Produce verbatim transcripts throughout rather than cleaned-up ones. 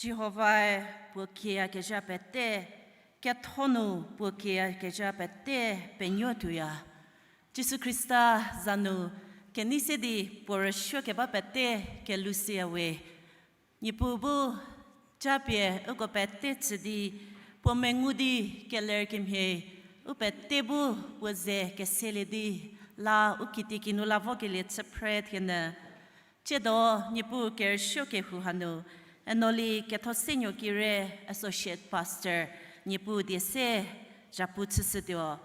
Jihovae puo kieyakezha pete, ketho nu puo kieyakezha pete penuo tuoya. Jisu Khrista za nu kenei se di puo rüsuo keba pete kelhou shüya we. Niepuu bu japie uko pete tsü di, puo mengu di keler kemhie, u pete bu puo ze keselie di, la u kitiekinu la vokelie chü phre thienyü. Tsiedo Niepuu kerüsuo kehou hanu, eno li Kethosenuo Kire, Associate Pastor, Niepuu die se zhapu chüshütuo.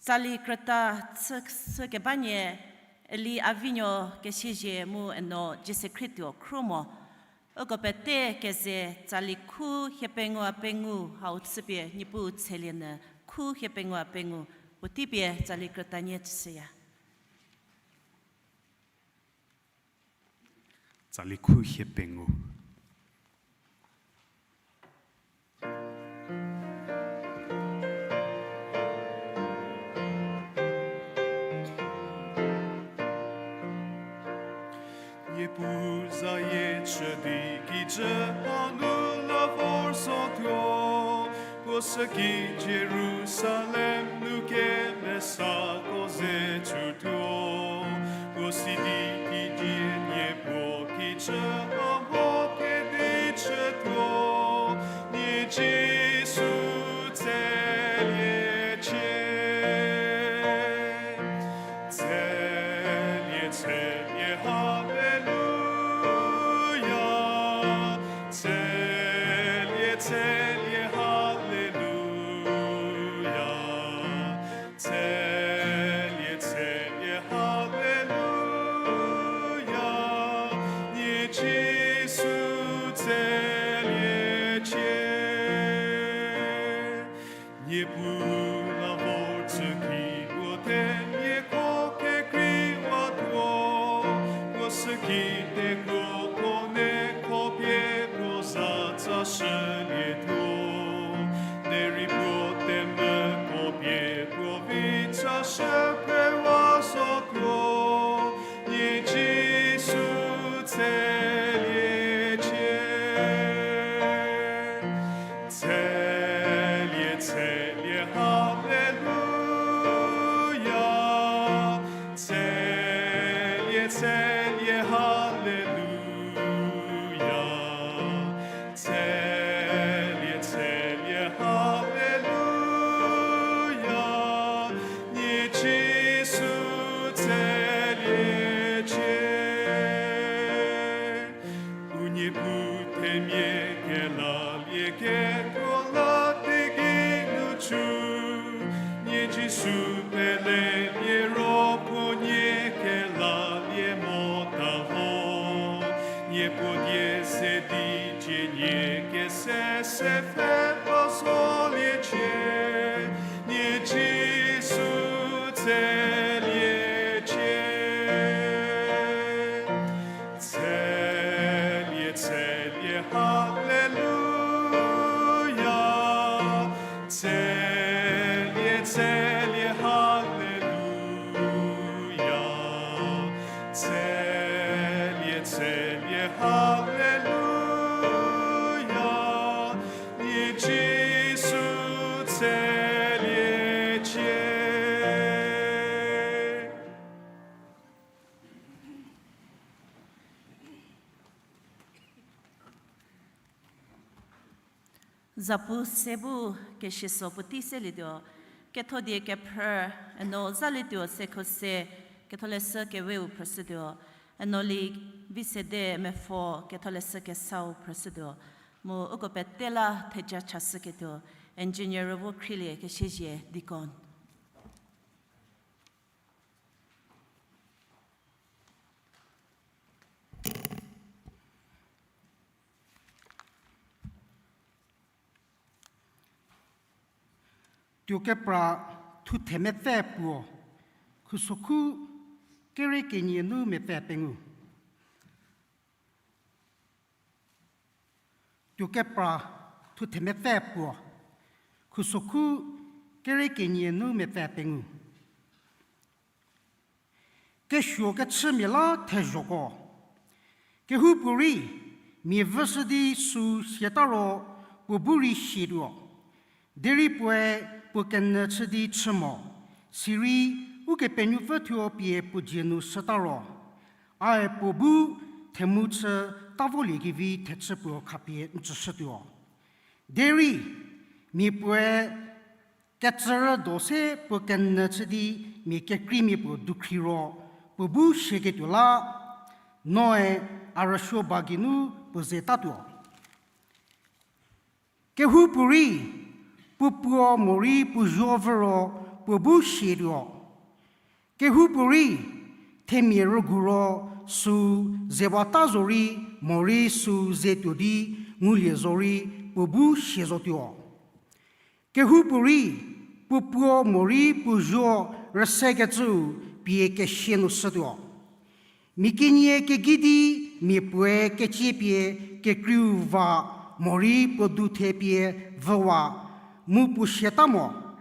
Tsali krüta chü, chü kebanie, Eli Avinuo Kesiezie mu eno Jiesekhrietuo Khruomo. Uko pete keze tsali khu hiepengou a pengou hau chüpie Niepuu tshelie nyü, khu hiepengou a pengou, puotei pie tsali krüta nie chüshüya. Tsali khu hiepengou. Niepuu zayie chü di kijü hanu la vor zotuo, puo süki Jerusalem nu kemesako ze tsütuo, puo sidi kijü nie puo kijü ha mho kedi chütuo, nie Jisu tseliecie. Tselie, tselie, haleluya. Tselie, tselie, haleluya. Tselie, tselie, haleluya. Nie Jisu tseliecie. Niepuu la vor tsü ki puo themiako kekreiwatuo, puo süki tekroko neko pie puo za tsashülietuo, derei puo temvüko pie puo vi tsashü phrüwa zotuo, nie Jisu tseliecie. Tselie, tselie, haleluya. Tselie, tselie, haleluya. Tselie, tselie, haleluya. Nie Jisu tseliecie. U Niepuu themia kelalie ketuo la teigei nu chü, nie Jisu pelelie ro puo nie kelalie mota vo. Nie puo die se di cie nie kese se pfhe pa zoliecie, nie Jisu tseliecie. Tselie, tselie, haleluya. Tselie, tselie, haleluya. Tselie, tselie, haleluya. Nie Jisu tseliecie. Zapu se bu kesiso puotei selietuo, ketho die kephrü, eno zalietuo se kho se, ketholeshü keweu phrüshütuo, eno li vi sede mepfo ketholeshü kesau phrüshütuo, mu uko pete la theja chashüketuo, engineer vo Khrielie Kesiezie deacon. Tuokepra thuthe mepfü puo, khusokhu kere kenie nu mepfü pengou. Tuokepra thuthe mepfü puo, khusokhu kere kenie nu mepfü pengou. Kesuo kechümia la thezhoko, kehoupuorei Mia vüshü di süu siata ro puo bu rei sietuo. Derei puoe puo kenyü chü di chü mo, sirei Ukepenuopfü thuo pie puo dzie nu shüta ro, ae puo bu themu chü ta voliekevi thechü puo khapie n tsüshütuo. Derei mia puoe kecürü do se puo kenyü chü di mia kekreimia puo dukhri ro puo bu sieketuo la, noe a rüsuo ba geinu puo ze tatuo. Kehoupuorei puo puo morei puo zuo vü ro puo bu sietuo. Kehoupuorei themia rügu ro süu zewata zorei morei süu ze tuo di ngulie zorei puo bu sie zotuo. Kehoupuorei puo puo morei puo zuo rüsekecüu pie kesia nu shütuo. Mia kenie kegei di mia puoe kecie pie kekreiu va morei puo du the pie vüwa mu puo siata mo,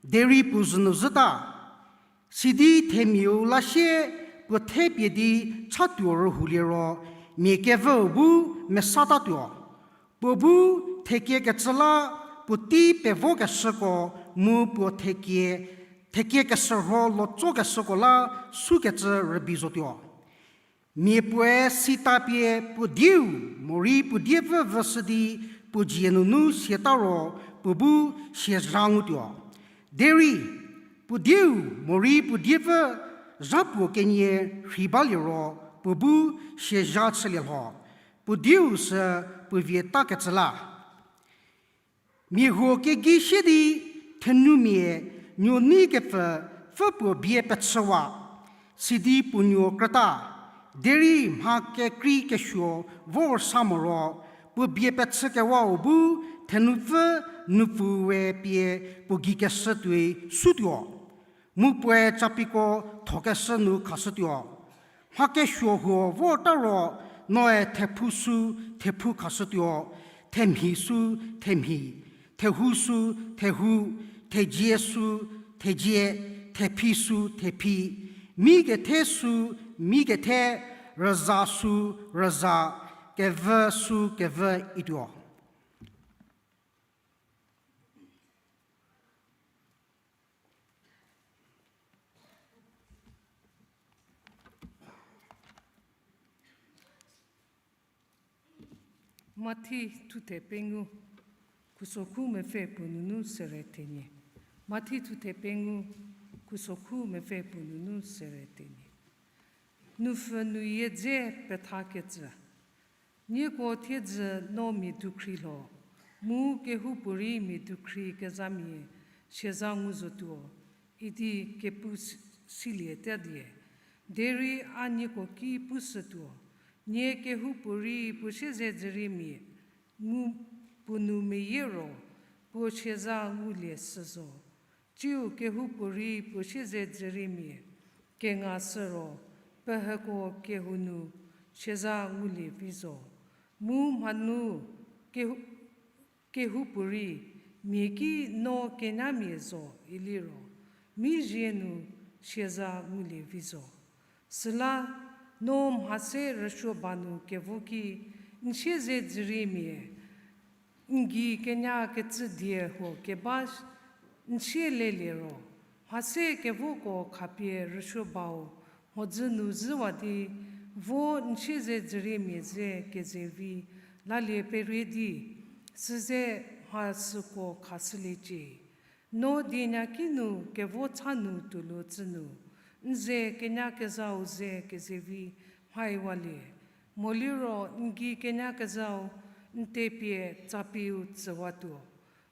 derei puo zhü nu zhüta. Sidi themiau la sie puo the pie di chatuo rühoulie ro mia kevüu bu mesatatuo. Puo bu thekie kecü la puotei pevokeshüko mu puo thekie, thekie keshürho lotsokeshüko la sukecü rübei zotuo. Mia puoe sita pie puo dieu morei puo diepfü vüshü di puo dzie nunu siata ro puo bu siazha ngutuo. Derei puo dieu morei puo diepfü zhapuo kenie rhei balie ro puo bu siazha chülie lho, puo dieu sü puo vie takecü la. Mia huo kegei sie di thenumia nuo nei kepfü pfü puo bie pechüwa, sidi puo nuo krüta, derei mha kekrei kesuo vor sa mo ro, puo bie pechükewau bu thenupfü nupfüe pie puo gei keshü tuoi sutuo. Mu puoe capiko thokeshü nu khashütuo. Mha kesuo huo vorta ro noe thephu sü thephu khashütuo, themhi sü themhi, thehu sü thehu, thedzie sü thedzie, thephi sü thephi, mi kethe sü mi kethe, rüza sü rüza, kevü sü kevü ituo. Mathi thuthe pengou, khusokhu mepfü puo nunu sere thenie. Mathi thuthe pengou, khusokhu mepfü puo nunu sere thenie. Nupfü nuyie dze pethakecü. Nieko thiedzü no mia dukhri lho, mu kehoupuorei mia dukhri kezhamia siazha ngu zotuo, idi kepu si-, silieta die. Derei a nieko ki pushütuo, nie kehoupuorei puo siezedzüriemia ngu puo nu meyie ro, puo siazha ngulie shü zo. Tsiu kehoupuorei puo siezedzüriemia kenga shü ro, pehüko kehou nu siazha ngulie vi zo. Mu mhanu kehou-, kehoupuorei mia ki no kenyamia zo iliro, mi zie nu siazha ngulie vi zo. Süla no mha se rüsuo ba nu kevo ki, n siezedzüriemia n gei kenya kecü die huo keba n sielelie ro, mha se kevoko khapie rüsuo bau mhodzü nu zhüwa di, vo n siezedzüriemia ze kezevi lalie perie di, süze mha süko khashüliecie. No dienya ki nu kevo cha nu tuolu tsü nu, n ze kenya kezhau ze kezevi mhaiwalie. Moliro n gei kenya kezhau n tepie tsapiu tsüwatuo,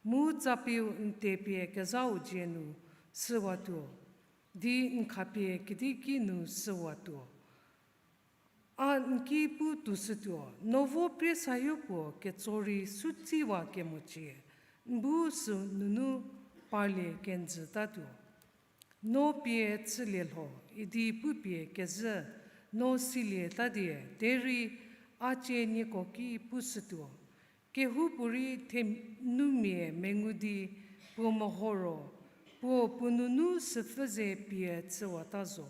mu tsapiu n tepie kezhau dzie nu shüwatuo, di n khapie kedi ki nu shüwatuo. A n ki pu toushütuo, no vo prie sayo puo ketso rei sü tsiwa kemocie, n bu sünunu parlie kenjütatuo. No pie chülie lho, idi pupie kezhü, no silieta die, derei a cie nieko ki pushütuo. Kehoupuorei thenumia mengu di puo meho ro, puo puo nunu süpfü ze pie chüwata zo.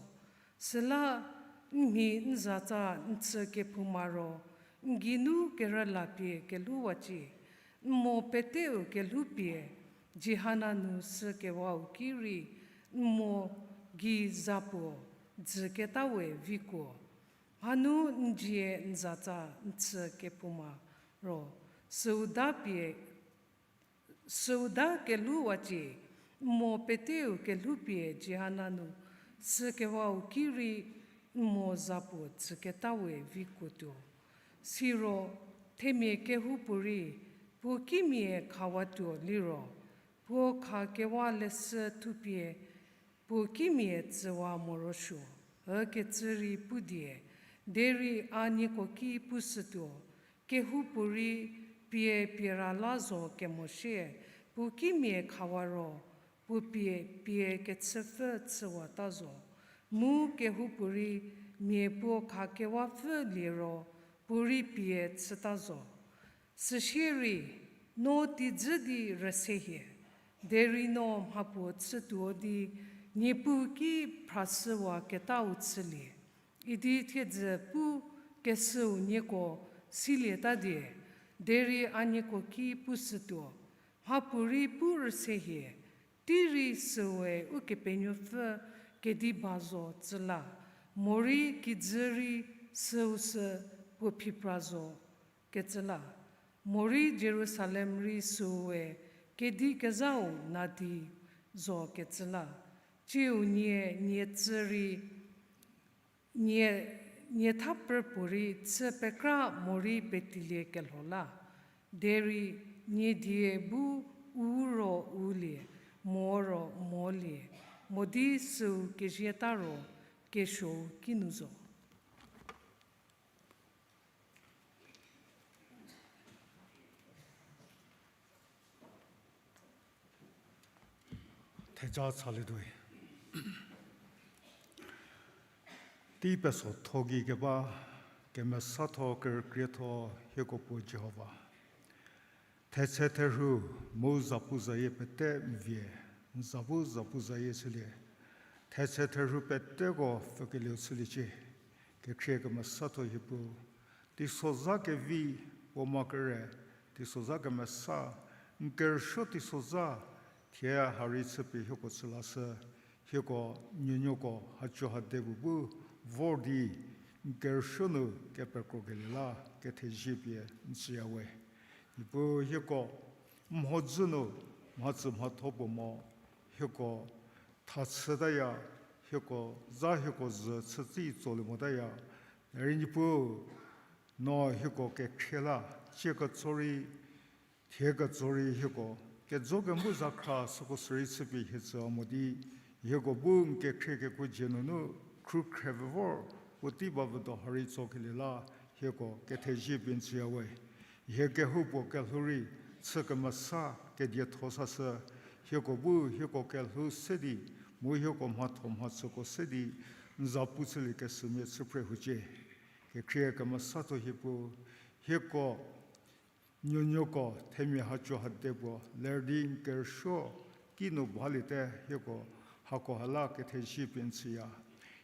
Süla n mhi n zatsa n chü kephouma ro, N geinu kerüla pie kelhouwacie, n mo peteu kelhoupie, Jihana nu sükewau ki rei n mo gei zapuo dzüketa we vikuo. Hanu n dzie n zatsa n chü kephouma ro, süu da pie süu da kelhouwacie, n mo peteu kelhoupie Jihana nu sükewau ki rei n mo zapuo dzüketa we vikuotuo. Siro themia kehoupuorei puo kimia khawatuo liro, puo khakewa leshü thupie puo kimia tsüwa morosuo, ükecü rei pudie, derei a nieko ki pushütuo, kehoupuorei pie piera la zo kemo sie, puo kimia khawa ro, puo pie pie kechüpfü chüwata zo. Mu kehoupuorei mia puo khakewapfü lie ro, puorei pie chüta zo. Süsie rei, no teidzü di rüse hie, derei no mhapuo chütuo di Niepuu ki phrashüwaketau chülie, idi thiedzü pu kesüu nieko silieta die, derei a nieko ki pushütuo, mhapuorei pu rüse hie, tei rei süue Ukepenuopfü kediba zo tsü la, morei kijü rei süu sü puo phipra zo kecü la, morei Jerusalem rei süue kedi kezhau nadi zo kecü la, tsiu nie nie tsü rei nie, nie thapre puorei chü pekra morei Betlehem kelho la, derei nie die bu u ro ulie, mo ro molie, mo di süu kezieta ro kesuou kinu zo. Theja chalietuoi. Tei pesotho gei keba, kemesatho kerükrietho hieko puo Jihova. Thetse therhu mu zapuzayie pete n vie, n za bu zapuzayie chülie. Thetse therhu peteko pfükelieu chüliecie. Kekhrie kemesatho hiepuu, teisozha kevi, puo ma kere, teisozha kemesa, n kerüsuo teisozha, thie ha rei chüpie hieko chü lashü, hieko nuonuoko haco hade bu bu vor di n kerüsuo nu kepekrokelie la kethezie pie n tsüya we. Niepuu hieko mhodzü nu mhatsü mhatho puo mo, hieko thachütaya, hieko za hieko zü chütsi tsolie motaya. Derei Niepuu, no hieko kekhrie la, cie ketso rei, thie ketso rei hieko kejo kemvü zakhra süko sürei chüpie hie tsü mo di, hieko bu n kekhrie kekuo dzie nunu khrukhre vevor puotei ba vüdo ha rei tsokelie la, hieko kethezie pie n tsüya we. Hie kehoupuo kelhou rei chü kemesa kedietho sashü, hieko bu hieko kelhou se di, mu hieko mhatho mhatsüko se di, n za pu chülie kesümia chü phre hucie. Kekhrie kemesatho hiepuu, hieko nuonuoko themia haco hade puo ler di n kerüsuo kinu baliete, hieko hako ha la kethezie pie n tsüya.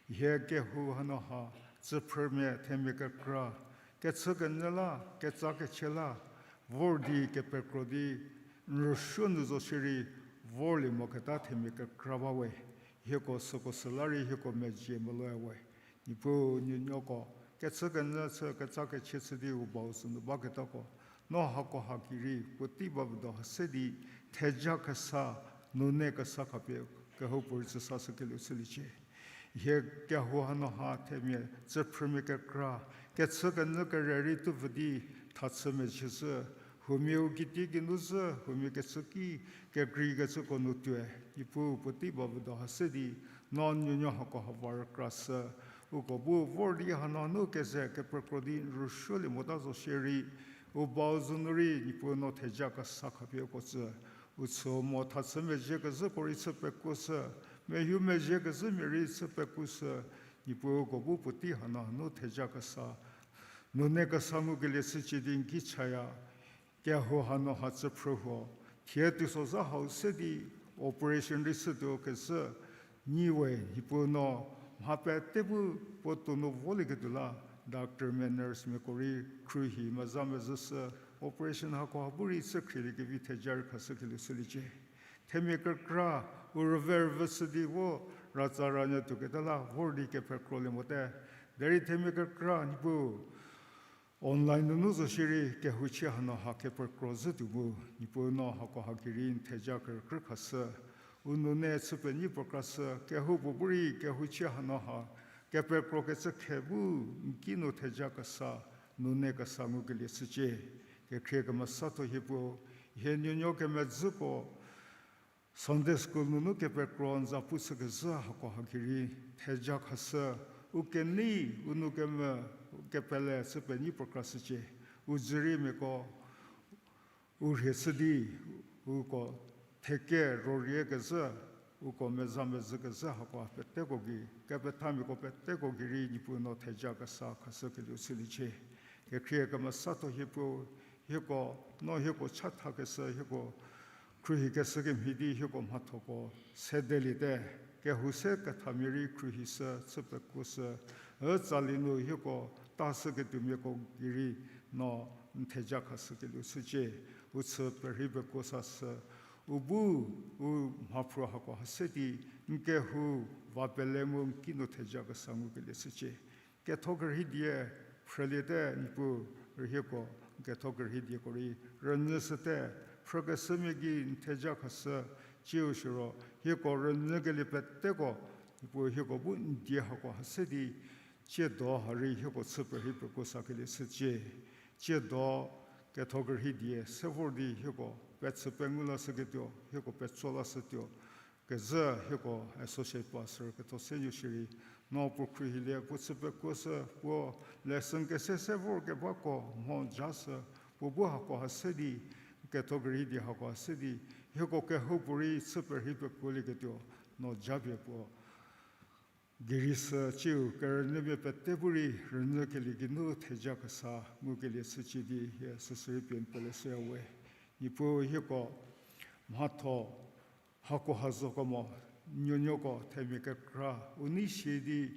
Hie kehou hanu ha, tsüphrümia themia kekra, kechükenyü la, ketsa kechie la, vor di kepekro di, n rüsuo nu zo shierei, vorlie moketa themia kekra ba we. Hieko süko süla rei hieko mezhie meloya we. Niepuu nuonuoko kechükenyü chü ketsa kechie chü di u bau sünu baketako, no hako ha ki rei puotei ba vüdo ha se di, theja kesa, nune kesa khapie kehoupuorei tsü sashükelieu chüliecie. Hie kehou hanu ha themia tsüphrümia kekra, kechükenyü kere rei tupfü di thachü mezhie zhü, huomia u kiti kinu zhü, huomia kechü ki kekreikecüko nu tuoe, Niepuu puotei ba vüdo ha se di, no nuonuo hako ha va rükrashü, uko bu vor di hanu nu keze kepekro di n rüsuolie mota zo shierei, u bau zünu rei Niepuu no theja kesa khapie uko tsü, u chü mo thachü mezhie kezhüko rei chü pekuoshü, mehou mezhie kezhümia rei chü pekuoshü, Niepuu uko bu puotei hanu nu theja kesa, nune kesa ngukelie chücie di n ki chaya. Kehou hanu ha tsüphrü huo, thie teisozha hau se di operation rei chütuo kecü, nyi we Niepuu no Mha pete bu puo tuonu volieketuo la, doctormia, nursemiako rei khruohi meza mezhüshü, operation hakoha bu rei chü khrielie kevi theja rei khashü kelieu chüliecie. Themia kekra, u rüve rüvüshü di vo, ratsa ranyü tuoketa la vor di kepekrolie mote. Derei themia kekra, Niepuu, online nunu zo shierei kehouchie hanu ha kepekro zhü tuo mu, Niepuu no hakoha gei rei n theja kerükrü khashü. U nune chü penyi pekra shü, kehoupuo bu rei kehouchie hanu ha kepekrokecü khe bu n ki nu theja kesa, nune kesa ngukelie chücie. Kekhrie kemesatho hie puo, hie nuonuo kemedzüko, Sunday school nunu kepekro n za pu chükezhü hakoha gei rei theja khashü, u kenei, u nou keme, kepele chü penyi pekra shücie. U dzüriemiako, u rhie chü di, uko theke rorie kezhü, uko meza mezhü kezhü hakoha peteko gei, kepethamiako peteko gei rei Niepuu no theja kesa khashü kelieu chüliecie. Kekhrie kemesatho hie puo, hieko, no hieko chathakeshü, hieko khruohikeshü kemhie di hieko mhathoko sedeliete, kehou se kethamia rei khruohishü, chü pekuoshü, ü tsali nu hieko tashüketuomiako gei rei no n theja khashü kelieu chücie. U chü perhei pekuo sashü, u bu, u mhaphruo hako ha se di, n kehou va pele mu n ki nu theja kesa ngukelie chücie. Ketho kerhei die phrüliete Niepuu, rühieko, ketho kerhei dieko rei rünyüshüte, phrükeshümia gei n theja khashü, tsiu siro, hieko rünyükelie peteko, Niepuu hieko bu n die hako ha se di, tsiedo ha rei hieko chü perhei pekuo sakelie chücie. Tsiedo ketho kerhei die se vor di hieko pechü pengou lashüketuo, hieko petso lashütuo, kezhü hieko associate pastor ketho senuo shierei, no puo khruohilie, puo chü pekuoshü, puo lesson kese se vor kebako mho jashü, puo bu hako ha se di, ketho kerhei die hako ha se di, hieko kehoupuorei chü perhei pekuolieketuo, no japie puo gei rei sü tsiu kerünyümia pete bu rei rünyükelie geinu theja kesa ngukelie chücie di hie süsürei pie n pele shüya we. Niepuu hieko mhatho hako ha zo kemo, nuonuoko themia kekra u nei sie di,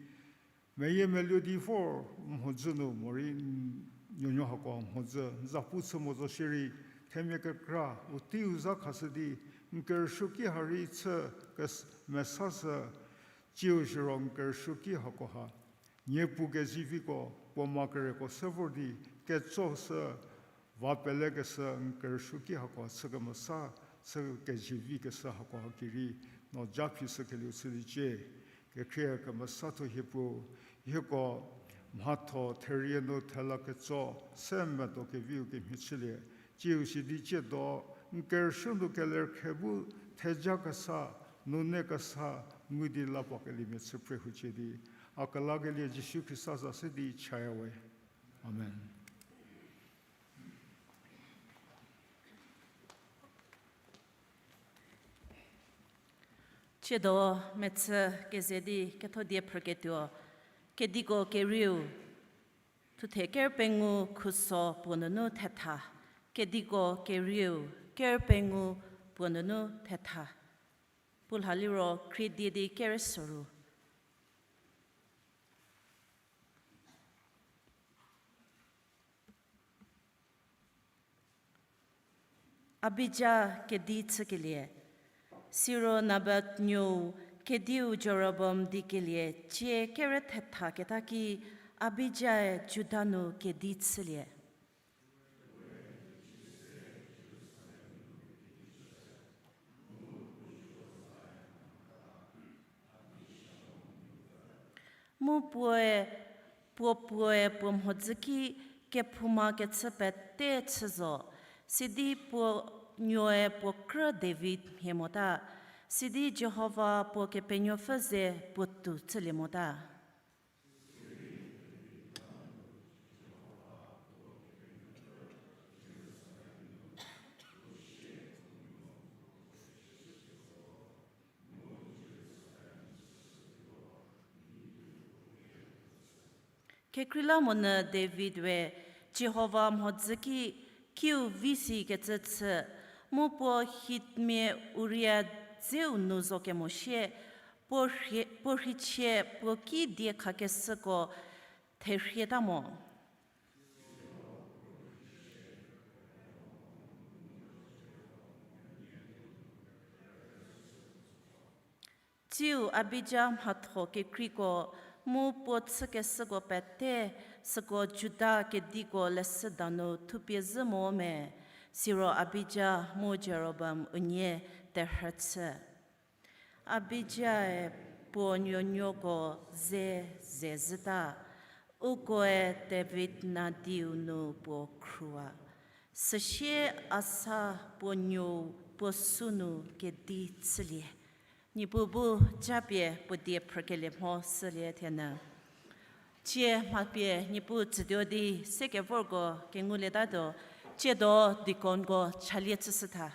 meyiemeluo di vor mhodzü nu morei n nuonuo hako mhodzü n za pu chü mo zo shierei, themia kekra u teiu za khashü di, n kerüsuoki ha rei chü kes-, mesashü, tsiu siro n kerüsuoki hako ha, niepu keziviko, puo ma kereko se vor di, ketsoshü, va pelekeshü n kerüsuoki hako chü kemesa, chü kezivi keshü hako ha gei rei, no japhi shükelieu chüliecie. Kekhrie kemesatho hie puo, hieko mhatho therie nu thela ketso, se medo keviu kemhie chülie, tsiu si di tsiedo, n kerüsuo nu keler khe bu theja kesa, nune kesa, ngu di la pa keliemia chü phre hucie di, a kelakelie Jisu Khrista za se di chaya we. Amen. Tsiedo mechü keze di ketho die phrüketuo, Kediko kerieu, thuthe ker pengou khuso puo nunu thetha, Kediko kerieu, ker pengou puo nunu thetha. Puo lha liro khriedie di ker soru. Abija kedi chükelie. Siro Nebat nuou kediu Jeroboam di kelie cie kere thethaketa ki Abijae Juda nu kedi chülie. Mu puoe, puo puoe puo mhodzü ki kephouma kechü pete chü zo, sidi puo nuoe puo krü David mhie mota, sidi Jihova puo Kepenuopfü ze puo tou chülie mota. Kekreilamonyü David we Jihova mhodzü ki kiu vi sikecü chü, mu puo Hitmia Uria dzeu nu zo kemo sie, puo rhie-, puo rheichie puo ki die khakeshüko therhieta mo. Tsiu Abija mhatho kekreiko mu puo chükeshüko pete, süko Juda kediko leshüda nu thupie zhü mo me, siro Abija mu Jeroboam unie terhü chü. Abijae puo nuonuoko ze ze zhüta, ukoe David nadiu nu puo khrua. Süsie Asa puo nuou puo sü nu kedi chülie. Niepuu bu japie puo die phrükelie mho shülie thienü. Tsie mha pie Niepuu tsütuo di se kevorko kengulietatuo, tsiedo deaconko chalie chüshütha.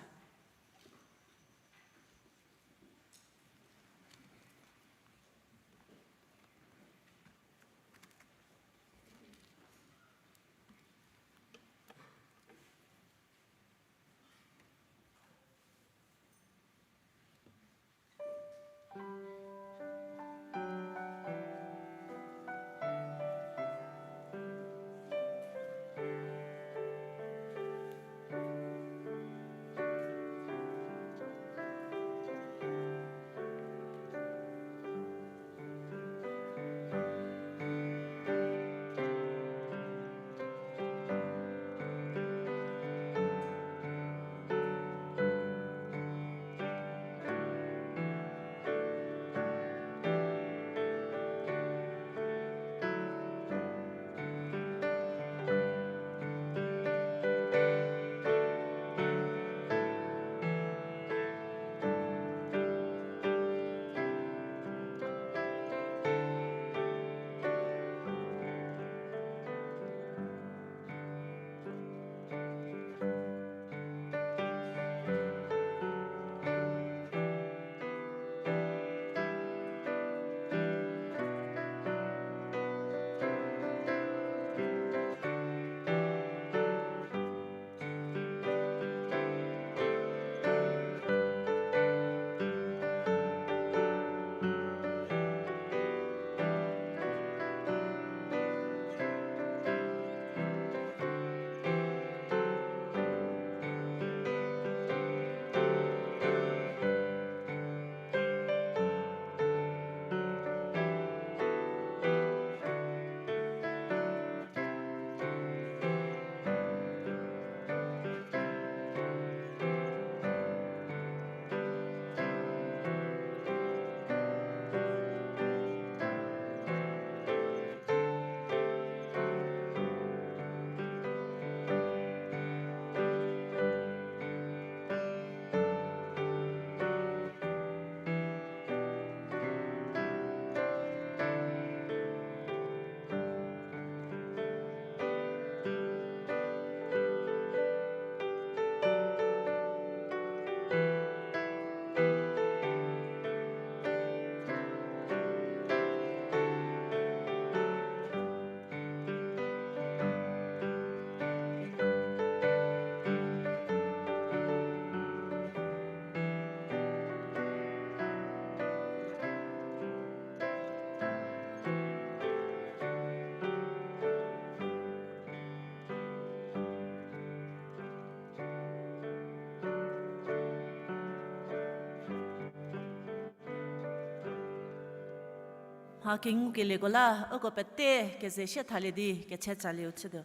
Mha kengukelieko la uko pete keze sie thalie di kechü tsalieu chütuo.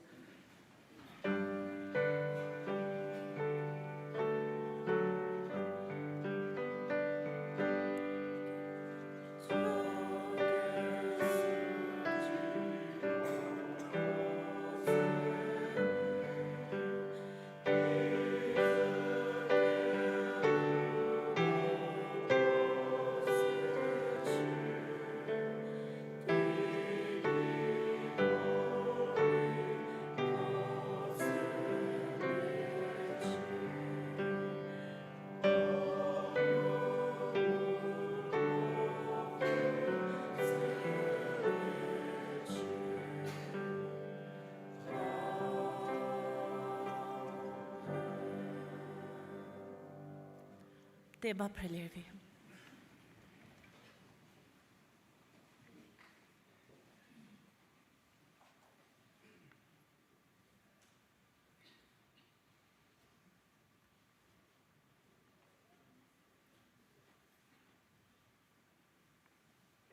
Te ba phrelie vi.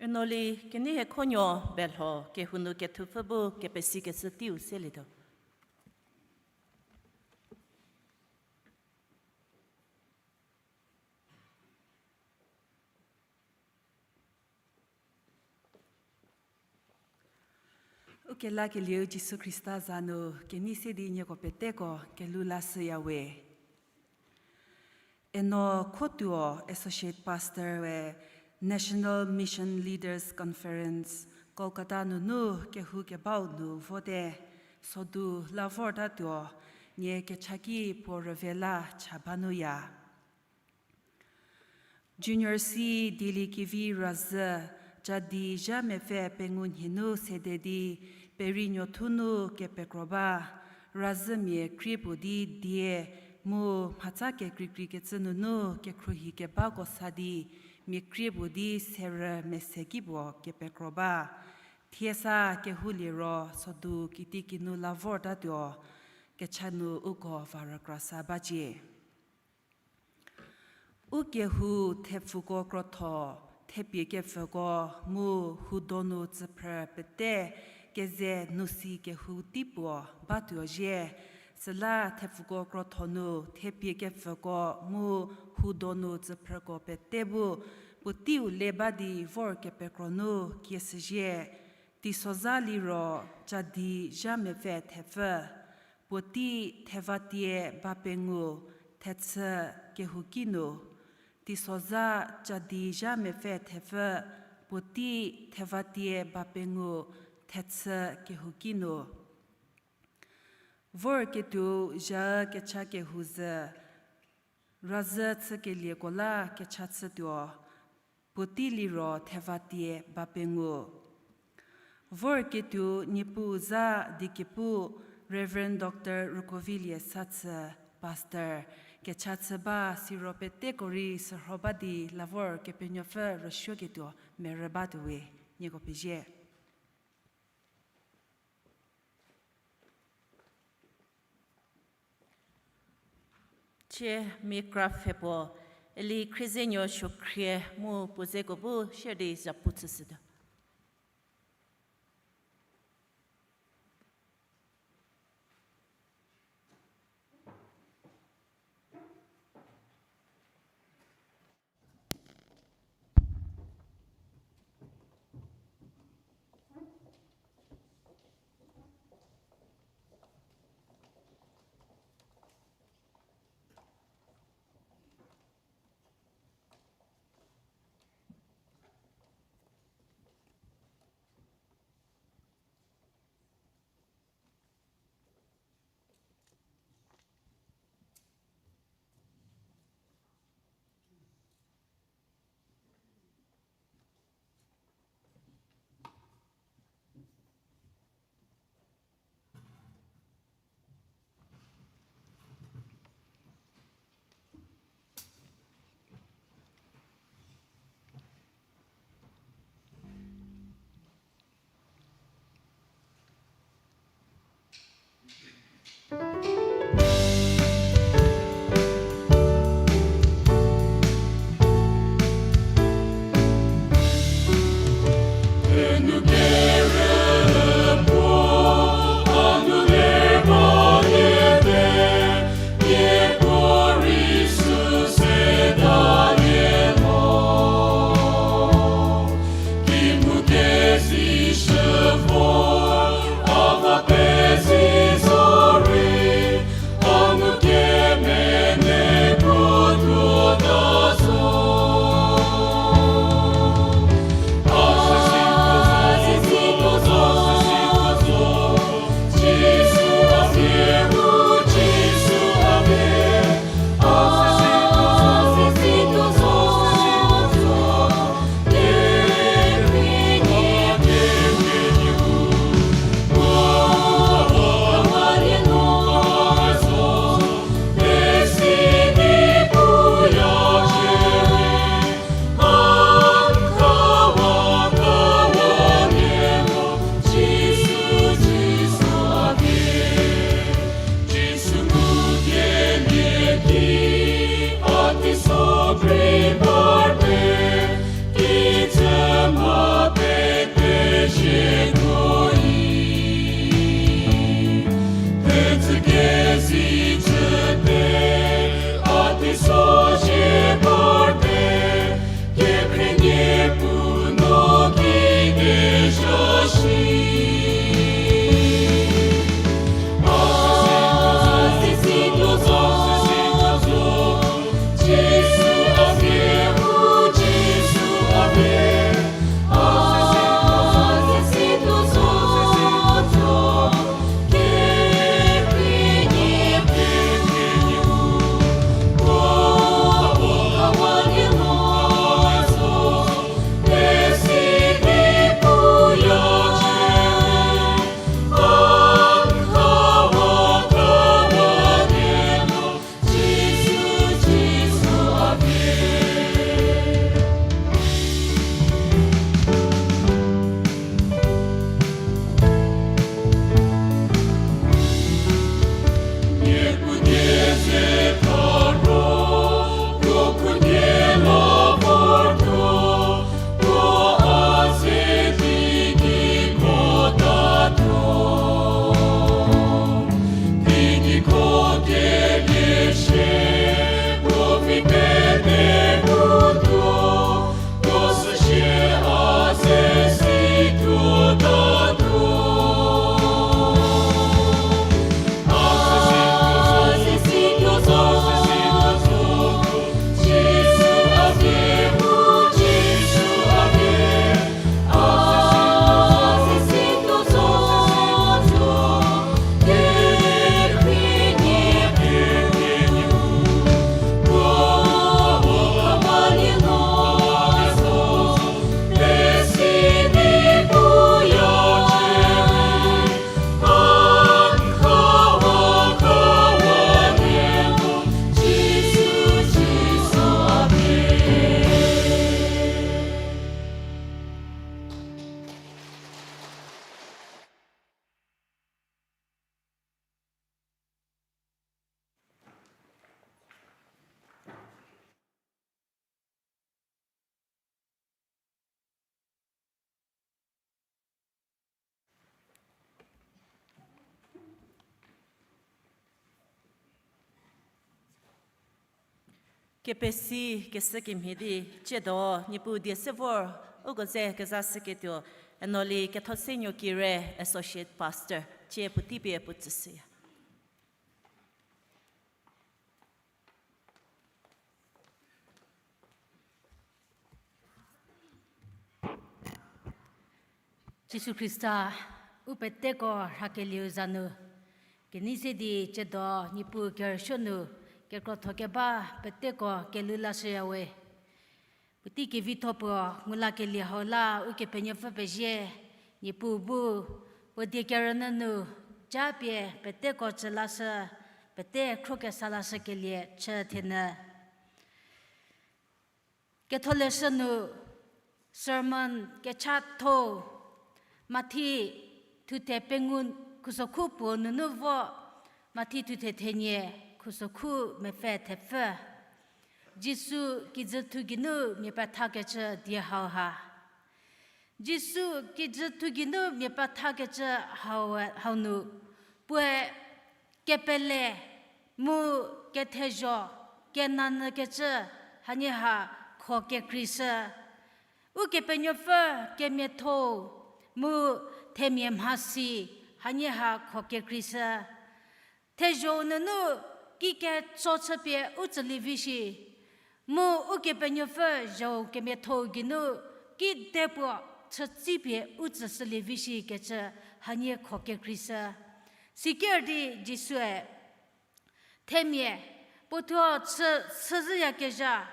Eno li kenei hekhonuo belho kehou nu kethupfü bu kepesikeshü teiu selietuo. Ukelakelieu Jisu Khrista za nu kenei se di nieko peteko kelhou lashüyawe. Eno Khotuo, Associate Pastor we National Mission Leaders Conference, Kolkata nunu kehou kebau nu vote, sodu la vortatuo, nie kechaki puo rüve la cha banuya. Junior C Dieliekevi Razhü, Chadi zha mepfü pengou nhie nu sede di, Perinuothu nu kepekro ba. Razhümia krie puo di die, mu mhatsa kekreikreikecü nunu kekhruohi kebako sa di, mia krie puo di serü mese ki puo kepekro ba. Thie sa kehoulie ro sodu kitikinu la vortatuo, kecha nu uko va rükrasa bacie. U kehou thepfuko krotho, thepie kepfüko mu hudonu tsüphrü pete keze nu si kehou tei puo batuo zhie. Süla thepfuko krotho nu thepie kepfüko mu hudonu tsüphrüko pete bu puoteiu le ba di vor kepekro nu kieshüzhie. Teisozha liro Chadi zha mepfü thepfü, puotei thevatie ba pengou, thechü kehouki nu. Teisozha Chadi zha mepfü thepfü, puotei thevatie ba pengou, thechü kehouki nu. Vorketuou zha kecha kehou zhü, Razhü chükelieko la kecha chütuo, puotei liro thevatie ba pengou. Vorketuou Niepuu za diekepu Reverend Doctor Rukovilie Sathü, Pastor, kecha chü ba siro peteko rei sürho ba di la vor Kepenuopfü rüsuoketuo merü batuowe, nieko pezie. Thie mia kra pfhe puo, Eli Khriezenuo Suokhrie mu puo zeko bu share di zapu chüshütuo. Kepesi kesü kemhie di, tsiedo Niepuu die se vor, uko ze kezashüketuo, Enoli Kethosenuo Kire, Associate Pastor, tsie puotei pie puo tsüshüya. Jisu Khrista, u peteko rhakelieu za nu, kenei se di tsiedo Niepuu kerüsuo nu, kekrotho keba peteko kelhou lashüya we. Puotei kevitho puo ngu lakelie hau la Ukepenuopfü pezie, Niepuu bu, puo die kerünyü nu, japie peteko tsü lashü, pete khro kesa lashükelie chü thenyü. Ketholeshü nu sermon kechatho, Mathi thuthe pengou khusokhu puo nunu vo, Mathi thuthe thenie khusokhu mepfü thepfü. Jisu kijüthu geinu mia pethakecü die hau ha. Jisu kijüthu geinu mia pethakecü hau, hau nu, puoe kepele, mu kethezo, kenanyükecü, hanie ha kho kekreishü. Ukepenuopfü kemiatho, mu themia mhasi, hanie ha kho kekreishü. Thezho-u nunu kiketso chüpie u tsülie vi shi, mu Ukepenuopfü zho-u kemiatho-u geinu kidepuo chütsipie u tsüshülie vi shikecü hanie kho kekreishü. Siker di Jisue themia puothuo chü, chüzhüyakezha,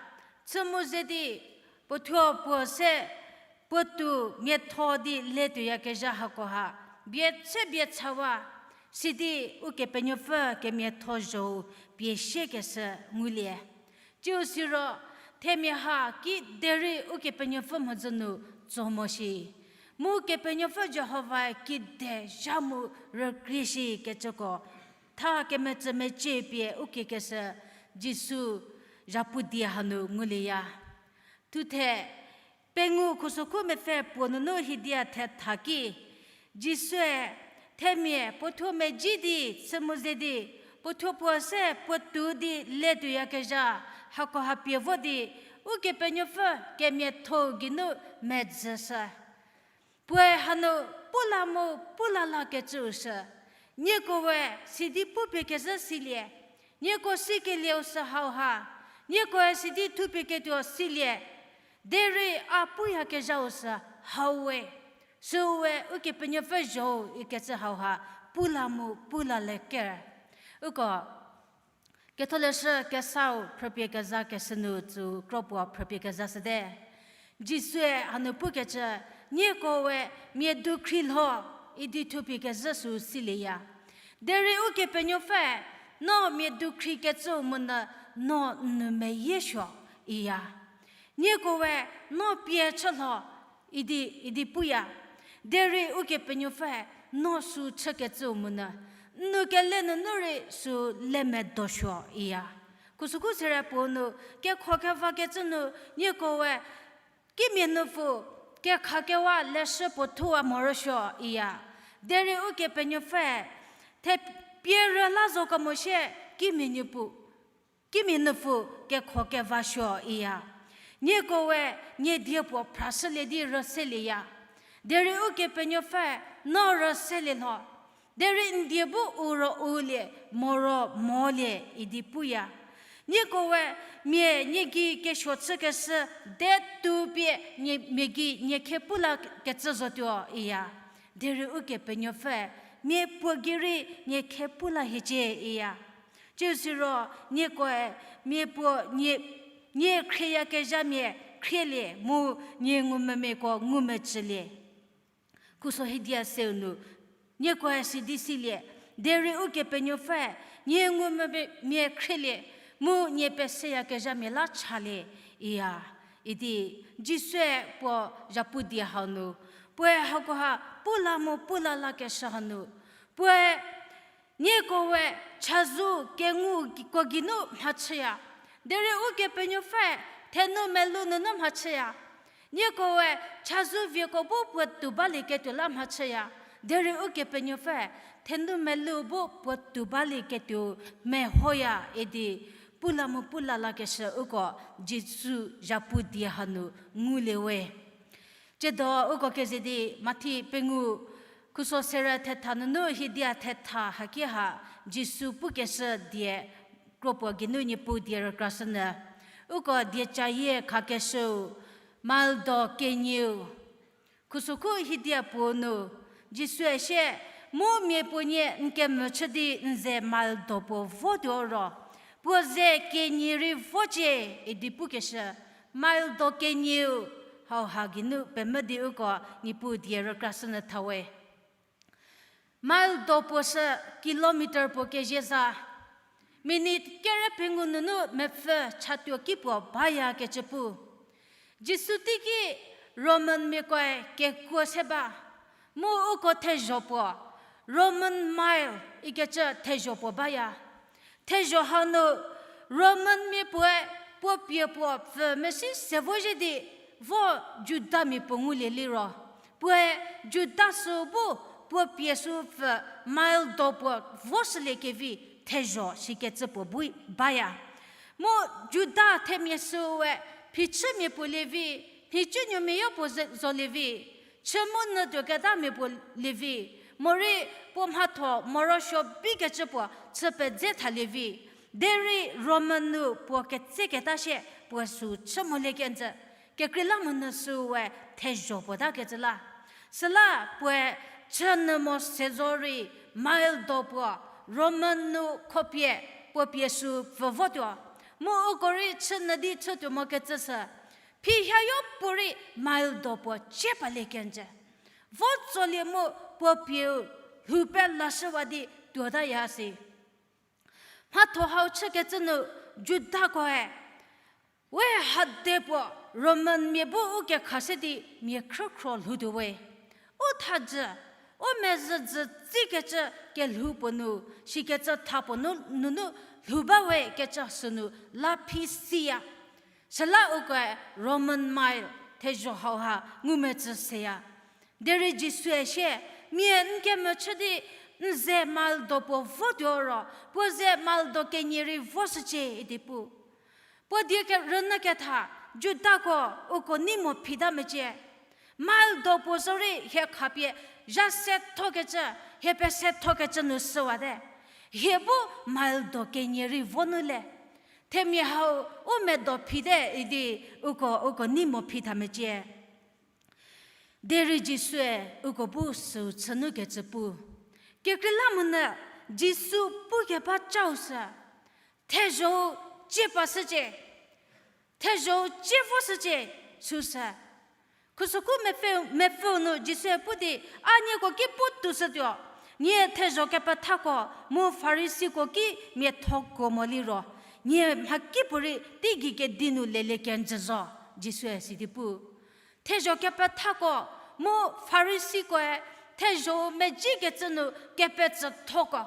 chü mu ze di puothuo puo se puotou miatho di letuoyakezha hakoha bie tse bie chawa, sidi Ukepenuopfü kemiatho zho-u pie siekeshü ngulie. Tsiu siro themia ha kiderei Ukepenuopfü mhodzü nu tso mo shi, mu Kepenuopfü Jihovae kide zha mu rükrie shikecüko tha kemetsü mecie pie u kiekeshü Jisu zhapu die hanu ngulieya. Thuthe pengou khusokhu mepfü puo nunu hidia thetha ki, Jisue themia puothuo medzi di chü mu ze di puothuo puo se puotou di letuoyakezha hakoha pie vo di Ukepenuopfü kemiatho-u geinu medzüshü. Puoe hanu pu la mu pu la lakecüu sü, nieko we sidi pupie kezhü silie, nieko sikelieu sü hauha, niekoe sidi thupie ketuo silie, derei a puyakezhau sü hau we, süu we Ukepenuopfü zho-u ikecü hauha pu la mu pu la le ker. Uko Ketholeshü Kesau phrüpie kezha keshü nu tsü kropuo phrüpie kezha shüte. Jisue hanu pukecü, nieko we mia dukhri lho idi thupie kezhü sü silieya. Derei Ukepenuopfü, no mia dukhri kecüu monyü no n nou meyie suo iya. Nieko we no pie chü lho idi, idi puya. Derei Ukepenuopfü, no sü chükecüu monyü n nou kele nunu rei sü le medo suo iya. Khusokhu sere puo nu, kekho kevakecü nu, nieko we kimia nupfu kekhakewa leshü puo thuwa morosuo iya. Derei Ukepenuopfü, thepie rüla zo kemo sie kimia nupfu kimia nupfu kekho kevasuo iya. Nieko we nie die puo phrashülie di rüselieya. Derei Ukepenuopfü, no rüselie lho. Derei n die bu u ro ulie, mo ro molie idi puya. Nieko we mia nie gei kesuo chükeshü de tu pie nie, mia gei nie khe pu lakecü zotuo iya. Derei Ukepenuopfü, mia puo gei rei nie khe pu la hiecie iya. Tsiu siro niekoe mia puo nie, nie khrieyakezhamia khrielie mu nie ngumvümiako ngumvüchülie. Khuso hidia seu nu, niekoe sidi silie, derei Ukepenuopfü, nie ngumvümia khrielie mu nie peseyakezhamia la chalie iya. Idi Jisue puo zhapu die hau nu, puoe hakoha pu la mu pu la lakeshü hanu, puoe nieko we chazou kenguko geinu mhachüya. Derei Ukepenuopfü, thenu melou nunu mhachüya. Nieko we chazou vieko bu puotou balieketuo la mhachüya. Derei Ukepenuopfü, thenu melou bu puotou balieketuo mehoya idi Pu la mu pu la lakeshü uko Jisu zhapu die hanu ngulie we. Tsiedo uko keze di Mathi pengou khuso serü thetha nunu hiedia thetha haki ha Jisu pukeshü die kropuo geinu Niepuu die rükrashünyü. Uko die cayie khakeshüu, mile do kenieu. Khusokhu hiedia puo nu, Jisue sie, mu mia puo nie n kemvü chü di n ze mile do puo votuo ro, puo ze kenie rei vocie idi pukeshü, mile do kenieu, hauha geinu pemvü di uko Niepuu die rükrashünyü thawe. Mile do puo sü kilometer puo kezie za, minute kere pengou nunu mepfü chatuo ki puo bayakecü pu. Jisu teiki Roman miakoe kekuo se ba, mu uko thezho puo, Roman mile ikecü thezho puo baya. Thezho hau nu Roman mia puoe puo pie puo pfü mesi se vo zhie di vo Judamia puo ngulie liro, puoe Juda sü bu puo pie sü pfü mile do puo voshüliekevi thezho shikecü puo bu baya. Mu Juda themia süe phichümia puo lievi, nhicunuomia yo puo ze- zolievi, chü mu nyü tuoketamia puo lievi, morei puo mhatho morosuo bikecü puo chü pedze thalievi, derei Roman nu puo ketseketa sie puo sü chü molie kenjü, kekreilamonyü süe thezho puo takecü la. Süla puoe chünyü mo se zorei mile do puo Roman nu khopie puo pie sü pfü votuo. Mu uko rei chünyü di chütuo mokecü sü, phiha yopuorei mile do puo cie palie kenjü. Vo tsolie mu puo pieu lhou pelashüwa di tuotaya si. Mhatho hau chükecü nu Judakoe we hade puo Roman mia bu u kekha se di mia khrükhro lhoutuo we. U thajü, u mezhü jü tsikecü kelhou puo nu, shikecü tha puo nu nunu lhou ba we kecü sünu la phi siya. Süla ukoe Roman mile thezho hauha ngumetsü seya. Derei Jisue sie, mia n kemvü chü di n ze mile do puo votuo ro, puo ze mile do kenie rei voshücie idi pu. Puo die ke- rünyü ketha, Judako uko nei mo phita mecie. Mile do puo zorei hie khapie zha sethokecü, hie pesethokecü nu süwate. Hie bu mile do kenie rei vo nu le. Themia hau u medo phite idi uko, uko nei mo phita mecie. Derei Jisue uko bu süu chünukecü pu. Kekreilamonyü Jisu pukeba cau sü, thezho-u cie pashücie, thezho-u cie voshücie, süsü. Khusokhu mepfü, mepfüu nu Jisue pu di, a nieko ki pu toushütuo, nie thezho kepethako mu Farisiko ki miathokuo mo liro, nie mhakipuorei teigei kedi nu lelie kenjü zo, Jisue sidi pu. Thezho kepethako mu Farisikoe thezho-u mezhie kecü nu kepetsüthoko.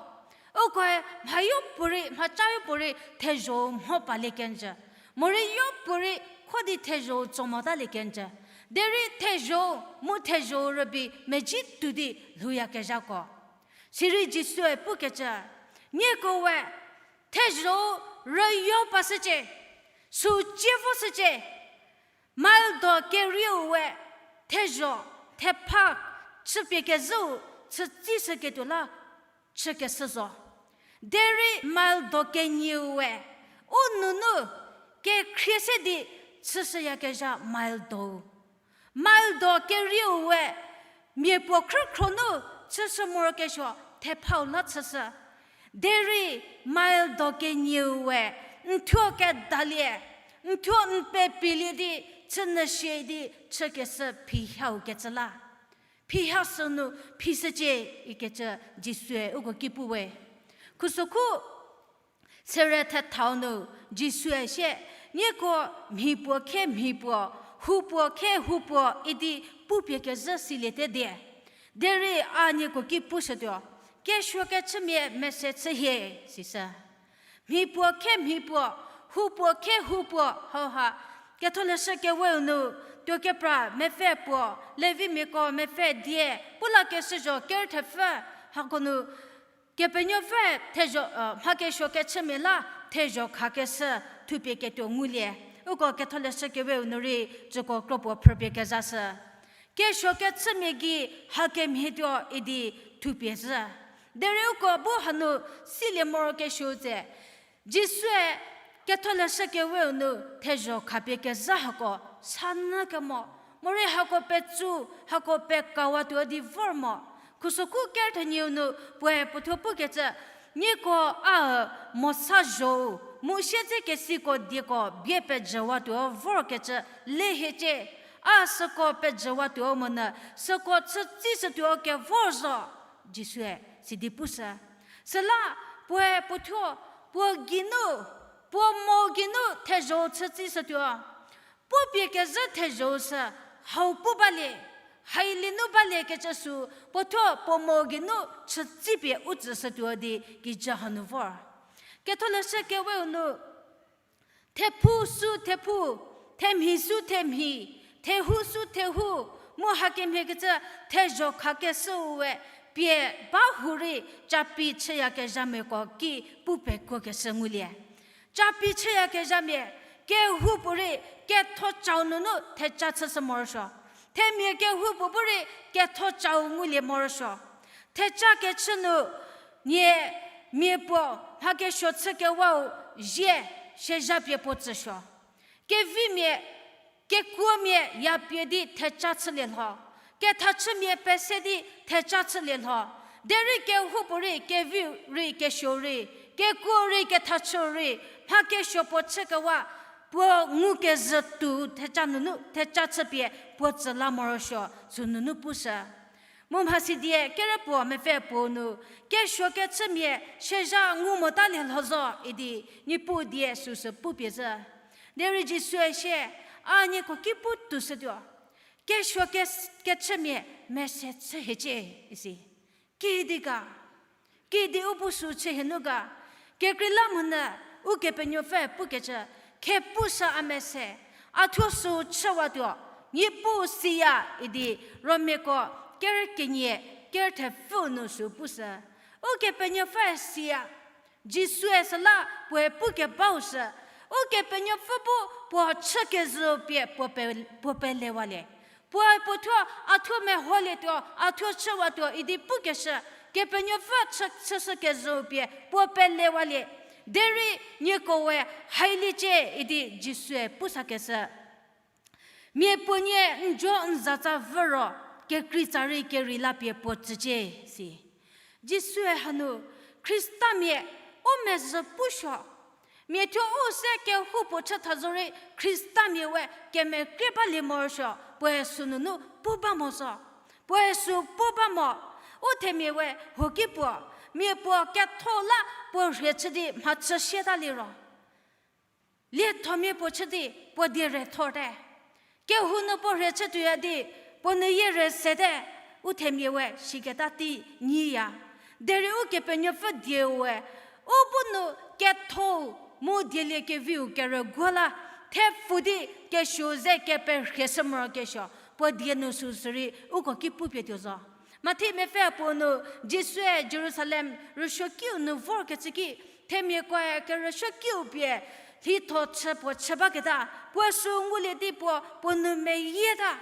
Ukoe mhayopuorei, mhacayopuorei thezho-u mho palie kenjü. Morei yopuorei kho di thezho-u tso motalie kenjü. Derei thezho-u mu thezho-u rübei mezhie tuo di lhouyakezhako. Sirei Jisue pukecü, nieko we thezho-u rüyo pashücie, süu cie voshücie, mile do kerieu we thezho, thepha chüpie kezhüu chütsishüketuo la chükeshü zo. Derei mile do kenieu we u nunu kekhrie se di chüshüyakezha mile do-u. Mile do kerieu we mia puo khrükhro nu chüshü morokesuo thephau la chüshü. Derei mile do kenieu we n thuo kedalie, n thuo n pepilie di chünyü shie di chükeshü phihau kecü la. Phiha sünu phishücie ikecü Jisue uko ki pu we. Khusokhu sere thethau nu Jisue sie, nieko mhi puo khe mhi puo, hu puo khe hu puo idi pupie kezhü siliete die. Derei a nieko ki pushütuo, kesuo kechümia mese chü hie, sisü. Mhi puo khe mhi puo, hu puo khe hu puo, hauha Ketholeshü Keweu nu, tuokepra mepfü puo, Levimiako mepfü die, pu lakeshü zho ker thepfü, hako nu, Kepenuopfü thezho, mha kesuo kechümia la thezho khakeshü thupie ketuo ngulie. Uko Ketholeshü Kewe-u nu rei tsüko kropuo phrüpie kezashü. Kesuo kechümia gei hakemhie tuo idi thupie zhü. Derei uko bu hanu silie morokesuou tse, Jisue Ketholeshü Kewe-u nu thezho khapie kezha hako sanü kemo, morei hako petsu, hako pekawatuo di vor mo. Khusokhu ker thenieu nu puoe puothuo pukecü, nieko a Mosa zho-u, mu siedzekesiko dieko bie pejüwatuo vorkecü le hiecie, a süko pejüwatuo monyü, süko chütsishütuo kevor zo, Jisue sidi pushü. Süla puoe puothuo, puo geinu, puo mo geinu thezho-u chütsishütuo. Puo pie kezhü thezho-u sü hau pu balie, hailie nu baliekecü sü puothuo puo mo geinu chütsipie u tsüshütuo di kijü hanu vor. Ketholeshü Kewe-u nu thephu sü thephu, themhi sü themhi, thehou sü thehou, mu hakemhiekecü thezho khakeshüue pie ba hurei capi chüyakezhamiako ki pu pekuokeshü ngulie. Capi chüyakezhamia, kehoupuorei kethocau nunu theca chüshü morosuo. Themia kehoupuo bu rei kethocau ngulie morosuo. Theca kechü nu nie mia puo mha kesuo chükewau zie siezha pie puo tsüsuo. Kevimia, kekuomia ya pie di theca chülie lho. Kethachümia pese di theca chülie lho. Derei kehoupuorei, kevi rei, kesuo rei, kekuo rei, kethachü rei, mha kesuo puo chükewa, puo ngukezhü tuo theca nunu theca chüpie puo tsü la morosuo sünunu pushü. Mu mhasidie kerepuo mepfü puo nu, kesuo kechümia siezha ngu motalie lho zo idi Niepuu die süsü pupie zhü. Derei Jisue sie, a nieko ki pu toushütuo. Kesuo ke-, kechümia mese chü hiecie, isi. Kidi ga, kidi u bu sü chü hienu ga, kekreilamonyü Ukepenuopfü pukecü, khe pushü a mese, a thuo sü chüwatuo, Niepuu siya idi Romiako ker kenie ker thepfü nu sü pushü. Ukepenuopfü siya, Jisue süla puoe pukebau sü, Ukepenuopfü bu puo chükezhü pie puo pe-, puo pelewalie. Puoe puo thuo, a thuo meholietuo, a thuo chüwatuo idi pukeshü, Kepenuopfü chü-, chüshükezhü pie puo pelewalie. Derei nieko we hailiecie idi Jisue pusakeshü. Mia puo nie n jo n zatsa vü ro, kekreitsa rei kerei la pie puo tsücie, si. Jisue hanu, Khristamia u mezhü pusuo. Mia thuo u se kehoupuo chü tha zorei Khristamia we kemekrie balie morosuo, puoe sünunu pu ba mo zo. Puoe sü pu ba mo, u themia we hoki puo, mia puo ketho la puo rhie chü di mhachü sieta liro. Liethomia puo chü di puo die re thorte. Kehou nu puo rhie chütuoya di, puo nuyie re sete, u themia we shiketa tei nyiya. Derei Ukepenuopfü dieu we, u bu nu ketho mu dieliekeviu kerüguo la, thepfu di kesuo ze keperhieshü morokesuo, puo die nu süsürei uko ki pupie tuo zo. Mathi mepfü puo nu, Jisue Jerusalem rüsuokiu nu vorkecü ki, themiakoe kerüsuokiu pie lhitho chü puo chü baketa, puoe sü ngulie di puo, puo nou meyieta.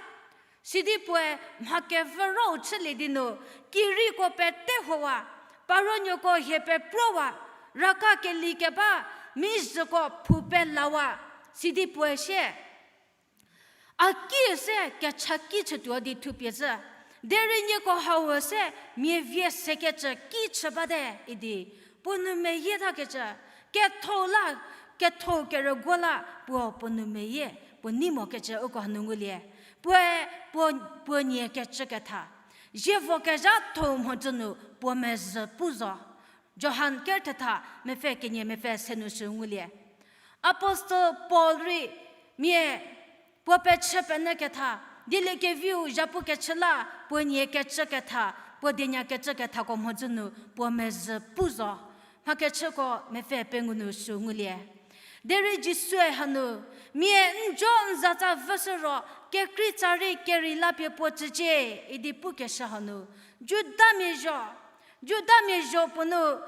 Sidi puoe mha kevü rou chülie di nu, kireiko pete huowa, paronuoko hie pepruowa, raka keli keba, mizhüko phu pelawa, sidi puoe sie, a ki se kechaki chütuo di thupie zhü. Derei nieko hau se mia vie sekecü ki chü bate idi, puo nou meyietakecü, ketho la, ketho kerüguo la puo, puo nou meyie, puo nei mokecü uko hanu ngulie. Puoe, puo, puo nie kecüketha, zievo kezhatho mhodzü nu puo mezhü pu zo. Johan ker thetha mepfü kenie mepfü se nu sü ngulie. Apostle Paul rei mia puo pechü penyü ketha, dieliekeviu zhapu kechü la puo nie kecüketha, puo dienya kecükethako mhodzü nu puo mezhü pu zo. Mhakechüko mepfü pengou nu sü ngulie. Derei Jisue hanu, mia n jo n zatsa vüshü ro, kekreitsa rei kerei la pie puo tsücie, idi pukeshü hanu, Judamia zho, Judamia zho puo nu,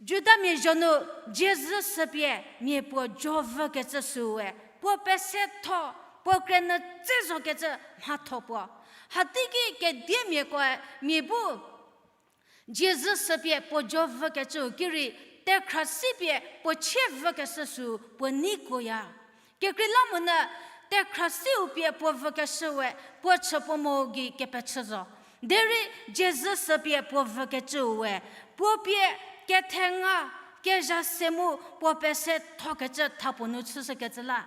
Judamia zho nu, diezü süpie mia puo jo vükecü süue, puo pesetho, puo krünyü tse zokecü mhatho puo. Hateiki kediemiakoe mia bu diezü süpie puo jo vükecüu ki rei, tekhra sipie puo chie vükeshü sü puo neikoya. Kekreilamonyü tekhra siu pie puo vükeshüe, puo chü puo mo gei kepechü zo. Derei diezü süpie puo vükecüue, puo pie kethenga, kezha se mu puo pesethokecü tha puo nu chüshükecü la.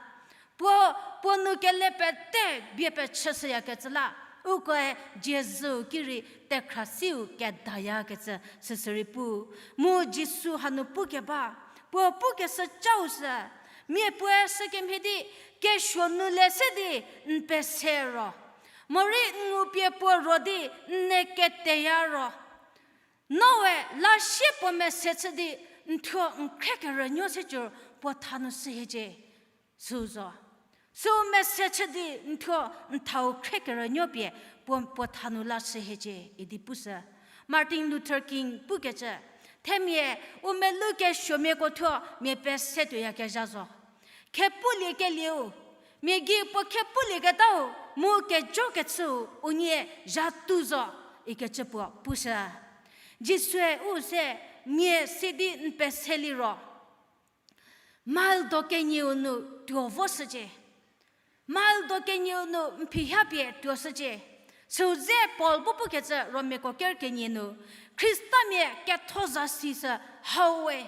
Puo, puo nu kele pete bie pechüshüyakecü la. Ukoe diezüu ki rei tekhra siu kedayakecü süsü rei pu. Mu Jisu hanu pukeba, puo pukeshü cau sü, mia puoe sükemhie di, kesuo nu le se di n pese ro, morei n ngupie puo ro di n ne keteya ro, noe lasie puo mese chü di n thuo n khrekerünuo se cü puo tha nu shühiecie. Sü zo. Sü mese chü di n thuo n thau khrekerünuo pie puo, puo tha nu la shühiecie idi pushü. Martin Luther King pukecü, themia u melou kesuomiako thuo mia pese tuoyakezha zo. Khepuliekelieu, mia gei puo khepulieketau mu kejokechüu unie zha tu zo, ikecü puo pushü. Jisue u se, mia sidi n pese liro, mile do kenieu nu tuo voshücie. Mile do kenieu nu n phiha pie tuoshücie. Süu dze Paul bu pukecü Romiako ker kenie nu, Khristamia ketho zasi sü hau we.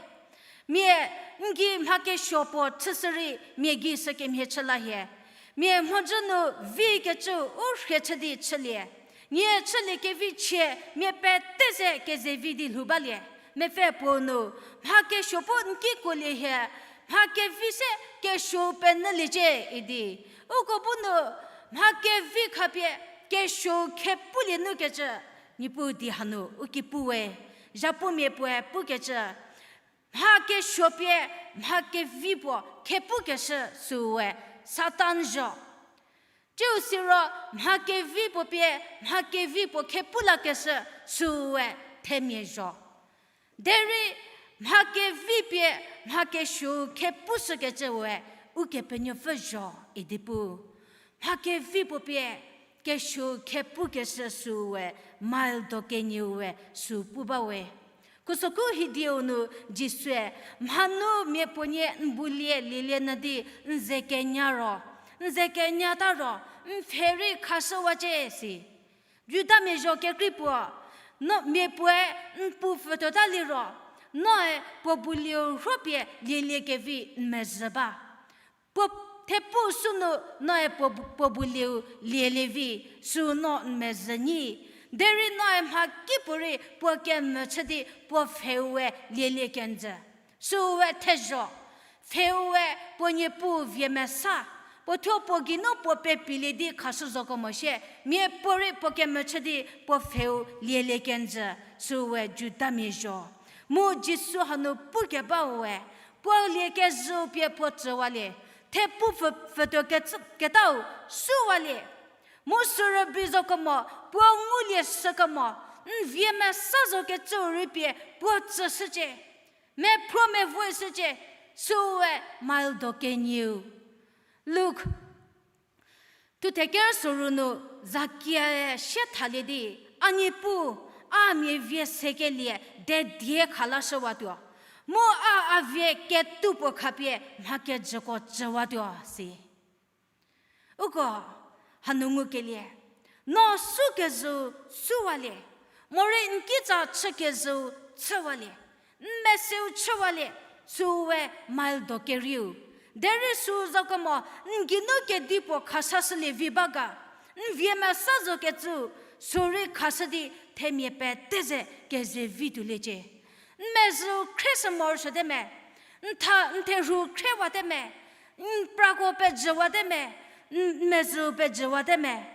Mia n gei mha kesuo puo chüshü rei mia gei sükemhie chü la hie. Mia mhodzü nu vikecü u rhie chü di chülie. Nie chüliekevi chie mia pete ze kezevi di lhou balie. Mepfü puo nu, mha kesuo puo n ki kuolie hie, mha kevi se kesuou penyüliecie idi. Uko bu nu, mha kevi khapie kesuou khepulie nukecü, Niepuu di hanu u ki pu we, zhapumia puoe pukecü, mha kesuo pie mha kevi puo khepukeshü süue Satan zho. Tsiu siro mha kevi puo pie mha kevi puo khepu lakeshü süue themia zho. Derei mha kevi pie mha kesuou khepushükecüe Ukepenuopfü zho idi pu. Mha kevi puo pie kesuou khepukeshü süue mile do kenieu we sü pu ba we. Khusokhu hidieu nu Jisue, mhanu mia puonie n bu lie lielie nyü di n ze kenya ro, n ze kenyata ro, n pfhe rei khashüwacie si. Judamia zho kekrei puo, no mia puoe n pu pfütuota liro, noe puo bu lieu rhopie lielie kevi n mezhü ba. Puo thepu sünu noe puo, puo bu lieu lielie vi, sü no n mezhü nyi. Derei noe mhakipuorei puo kemvü chü di puo pfheu we lielie kenjü. Süue thezho. Pfheu we puo niepuu vie mesa. Puo thuo puo geinu puo pepilie di khashü zokemo shie, mia puorei puo kemvü chü di puo pfheu lielie kenjü, süue Judamia zho. Mu Jisu hanu pukebau we, puo lie kezhüu pie puo tsüwalie, thepu pfü, pfütuo kecü, ketau süwalie. Mu sü rübei zokemo, puo ngulie shükemo, n vie mesa zokecüu rei pie puo tsüshücie. Mephruo mevo shücie, süue mile do kenieu. Luk, thuthe ker soru nu Zakiae sie thalie di, A Niepuu, a mia vie sekelie dedie khalashüwatuo, mu a a vie ketupuo khapie mha kejüko tsüwatuo si. Uko hanu ngukelie, no sükezhüu süwalie, morei n kitsa chükezhüu chüwalie, n meseu chüwalie, süu we mile do kerieu. Derei süu zokemo n geinu kedipuo khashüshülie vi ba ga, n vie mesa zokecü, sürei khashü di themia pete ze keze vi tuoliecie. N mezhüu khrieshü morosuote me, n tha n therhu khriewate me, n prako pejüwate me, n mezhüu pejüwate me,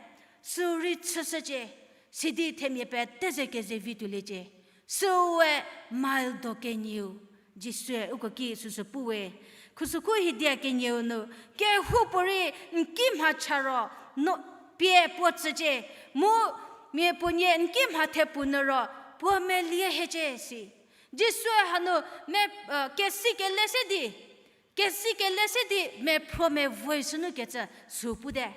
sürei chüshücie, sidi themia pete ze keze vi tuoliecie. Süu we mile do kenieu, Jisue uko ki süsü pu we. Khusükhu hidia kenieu nu, kehoupuorei n kimha cha ro, no pie puo tsücie, mu mia puonie n kimha thepu nyü ro, puo melie hiecie si. Jisue hanu me, kesi kele se di, kesi kele se di mephro mevoishünu kecü sü pute.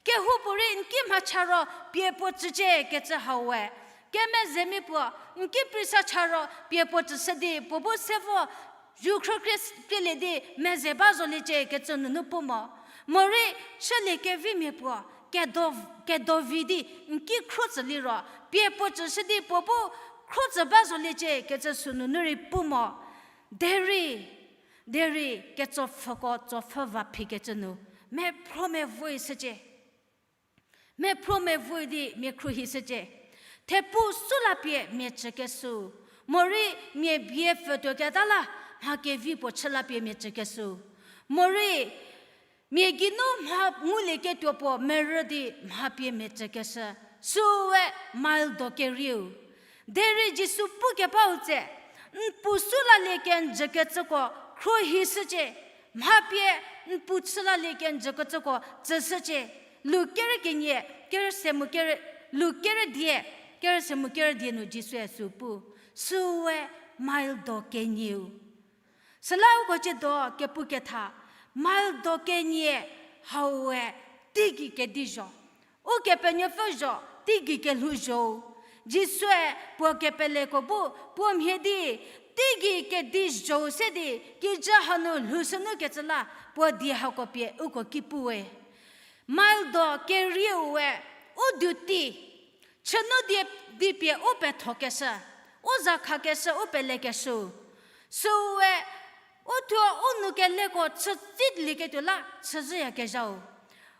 Kehoupuorei n ki mha cha ro pie puo tsücie kecü hau we. Kemezemia puo, n ki prisa cha ro pie puo tsüshü di puo bu se vo, zhukhrükrie s-, krielie di meze ba zoliecie kecü nunu pu mo. Morei chülie kevimia puo, kedo, kedovi di n ki khro tsü liro, pie puo tsüshü di puo bu khro tsü ba zoliecie kecü sü nunu rei pu mo. Derei, derei ketsopfhüko tsopfhü va phikecü nu, mephro mevoishücie. Mephro mevoi di mia khruohishücie. Thepu sü la pie mia tsükeshü. Morei mia bie pfütuo keta la, mha kevi puo chü la pie mia tsükeshü. Morei mia geinu mha ngulieketuo puo merü di mha pie mia tsükeshü. Süe mile do kerieu. Derei Jisu pukebau tse, n pu sü lalie kenjükecüko khruohishücie, mha pie n pu chü lalie kenjükecüko tsüshücie. Lu kerü kenie, kerü se mu kerü, Lu kerü die, kerü se mu kerü die nu Jisue sü pu. Süe mile do kenieu. Süla uko ciedo kepu ketha, mile do kenie haue teigei kedi zho. Ukepenuopfü zho, teigei kelhou zho. Jisue puo kepeleko bu puo mhie di, teigei kedi zho se di, kijü hanu lhoushünu kecü la, puo die hako pie uko ki pu we. Mile do kerieu we, u duty, chünu die di pie u pethokeshü, u za khakeshü, u pelekeshü. Süe, u thuo u nou keleko chütsilieketuo la chüzhüyakezhau.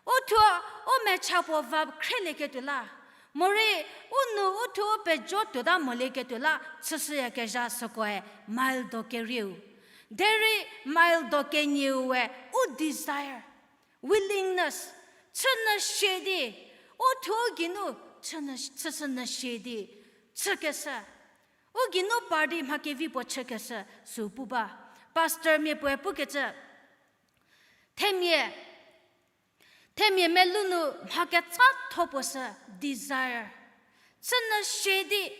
U thuo u mecha puo va khrelieketuo la. Morei u nou u thuo u pejo tuota molieketuo la chüshüyakezha sükoe mile do kerieu. Derei mile do kenieu we u desire, willingness, chünyü shie di, u thuo u geinu chünyü, chüshünyü shie di, chükeshü. U geinu par di mha kevi puo chükeshü sü pu ba. Pastormia puoe pukecü, themia, themia melou nu mha ketsatho puo sü desire. Chünyü shie di,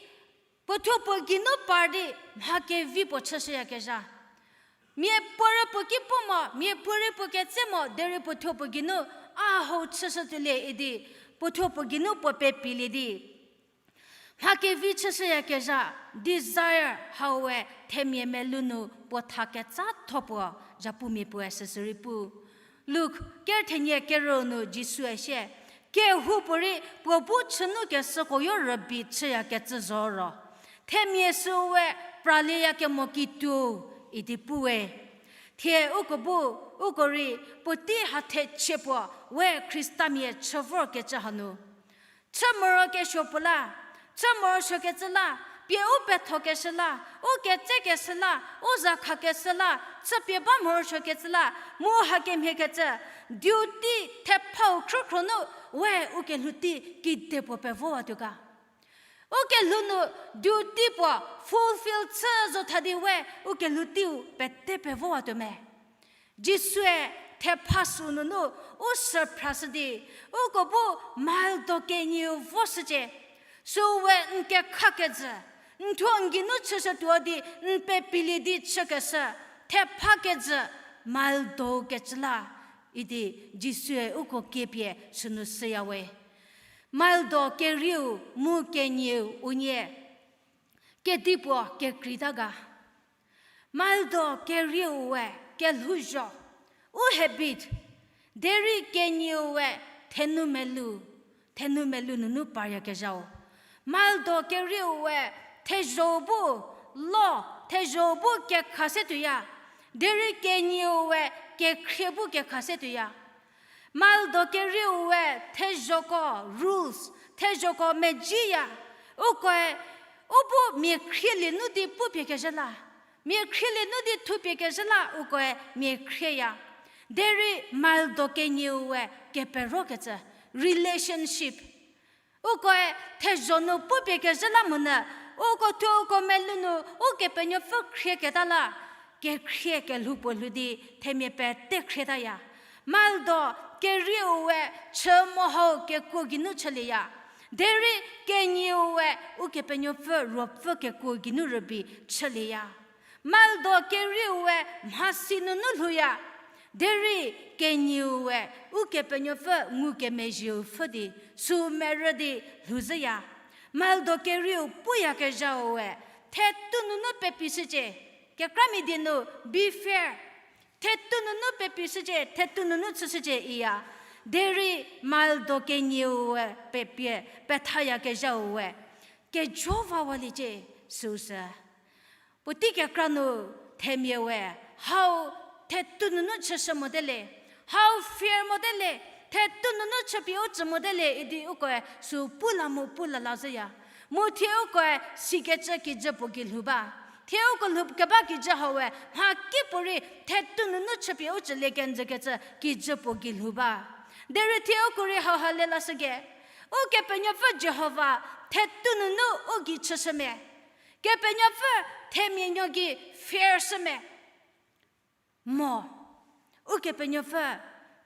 puo thuo puo geinu par di mha kevi puo chüshüyakezha. Miapuorei puo ki pu mo, miapuorei puo ketse mo, derei puo thuo puo geinu a hau chüshütuolie idi, puo thuo puo geinu puo pepilie di mha kevi chüshüyakezha, desire haue themia melou nu puo tha ketsatho puo, zhapumia puoe süsü rei pu. Luk kerü thenie kerü nu Jisue sie, kehoupuorei puo bu chünukeshüko yo rübei chüyakecü zo ro, themia süu we pralieyakemo kituo idi pu we. Thie uko bu, uko rei puotei hathechie puo we Khristamia chü vorkecü hanu chü morokesuo puo la, chü morosuokecü la, pie u pethokeshü la, u ketsekeshü la, u za khakeshü la, chüpie ba morosuokecü la, mu hakemhiekecü, duty thephau khrükhro nu we u kelhou tei kedipuo pevowatuo ga. U kelhou nu duty puo fulfill chü zo tha di we u kelhou teiu pete pevowatuo me. Jisue thepha sü nunu u sü phrashü di, uko bu mile do kenieu voshücie. Süu we n kekhakejü, n thuo n geinu chüshütuo di n pepilie di chükeshü, thepha kejü mile do kecü la idi Jisue uko kiepie sünu shüya we. Mile do kerieu mu kenieu unie kedipuo kekreita ga. Mile do kerieu we kelhouzho, u habit, derei kenieu we thenou melou, thenou melou nunu paryakezhau. Mile do kerieu we thezho bu, law, thezho bu kekha se tuoya, derei kenieu we kekhrie bu kekha se tuoya. Mile do kerieu we thezhoko rules, thezhoko medziya. Ukoe, u bu mia khrielie nu di pupie kezhü la, mia khrielie nu di thupie kezhü la ukoe mia khrieya. Derei mile do kenieu we keperokecü, relationship. Ukoe thezho nu pupie kezhü la monyü, uko thuo uko melou nu Ukepenuopfü khrieketa la, kekhrie kelhou puo lhou di themia pete khrietaya. Mile do kerieu we chü mo hau kekuo geinu chülieya. Derei kenieu we Ukepenuopfü ruopfü kekuo geinu rübei chülieya. Maldo kerieu we mhasi nunu lhouya. Derei kenieu we Ukepenuopfü ngukemezhieu pfhü di, sü merü di lhouzhüya. Maldo kerieu puyakezhau we, thetu nunu pepishücie. Kekramia die nu, be fair. Thetu nunu pepishücie, thetu nunu chüshücie iya. Derei maldo kenieu we pepie, pethayakezhau we, kejo vawaliecie, süu sü. Puotei kekra nu themia we, hau thetu nunu chüshü mote le, hau fair mote le, thetu nunu chüpie u tsü mote le idi ukoe sü pula mu pula lazhüya. Mu thie ukoe sikecü kijü puo gei lhou ba. Thie uko lhou keba kijü hau we, mhakipuorei thetu nunu chüpie u tsülie kenjükecü kijü puo gei lhou ba. Derei thie uko rei hauha le lashüke. Ukepenuopfü Jihova thetu nunu u gei chüshü me. Kepenuopfü themia nuo gei fair shü me. Mo. Ukepenuopfü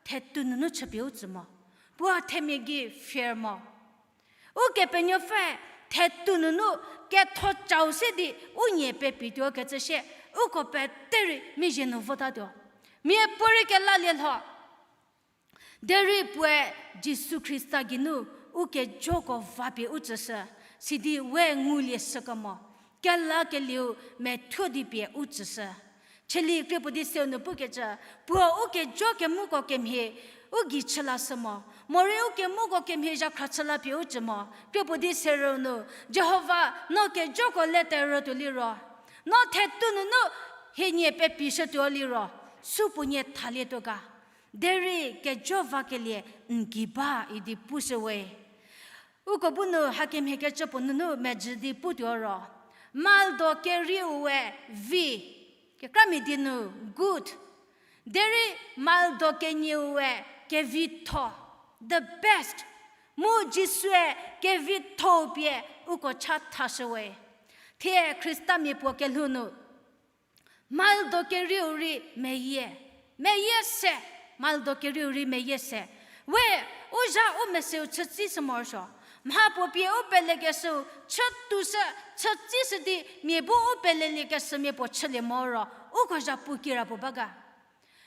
thetu nunu chüpie u tsü mo. Puo themia gei fair mo. Ukepenuopfü thetu nunu ketho chau se di u nie pepituo kecü shie, uko pete rei mizhie nu votatuo. Miapuorei kelalie lho. Derei puoe Jisu Khrista geinu u kejoko vapie u tsüshü, sidi we ngulie shükemo, kelakelieu methuo di pie u tsüshü. Cheli krie puo di seu nu pukecü, puo u kejo kemuko kemhie u gei chü lashü mo, morei u kemuko kemhie zhakhra chü la pie u tsü mo, krie puo di serü nu, Jihova, no kejoko le terütuo liro, no thetu nunu hie nie pepishütuo liro, supuo nie thalietuo ga. Derei kejo vakelie n gei ba idi pushüwe. Uko bu nu hakemhie kecü puo nunu mejü di putuo ro, maldo kerieu we vi, kekramia die nu good. Derei maldo kenieu we kevitho, the best. Mu Jisue kevitho pie uko cha thashüwe. Thie Khristamia puo kelhou nu, maldo kerieu rei meyie, meyie se, maldo kerieu rei meyie se. We, u zha u meseu chütsishü morosuo. Mha puo pie u pelekeshüu chütushü, chütsishü di mia bu u peleliekeshümia puo chülie moro, uko zha pu kira puo ba ga.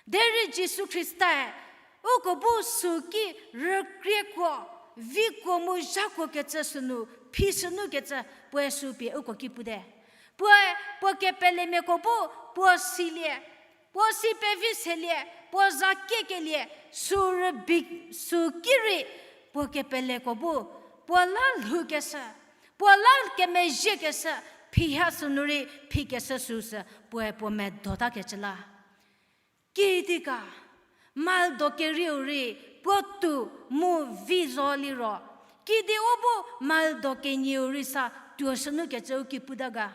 Derei Jisu Khrista-e uko bu süki rükriekuo, vikuo mu zhakuo kecü sünu, phi sünu kecü puoe sü pie uko ki pute. Puoe puo kepelemiako bu puo silie, puo si pevi selie, puo za kiekelie, sü rübei, süki rei puo kepeleko bu puo la lhoukeshü, puo la kemezhiekeshü, phiha sünu rei phikeshü süsü puoe puo medo takecü la. Kidi ga, maldo kerieu rei puo tuo mu vi zo liro, kidi u bu maldo kenieu rei sa tuoshünu kecü u ki puta ga.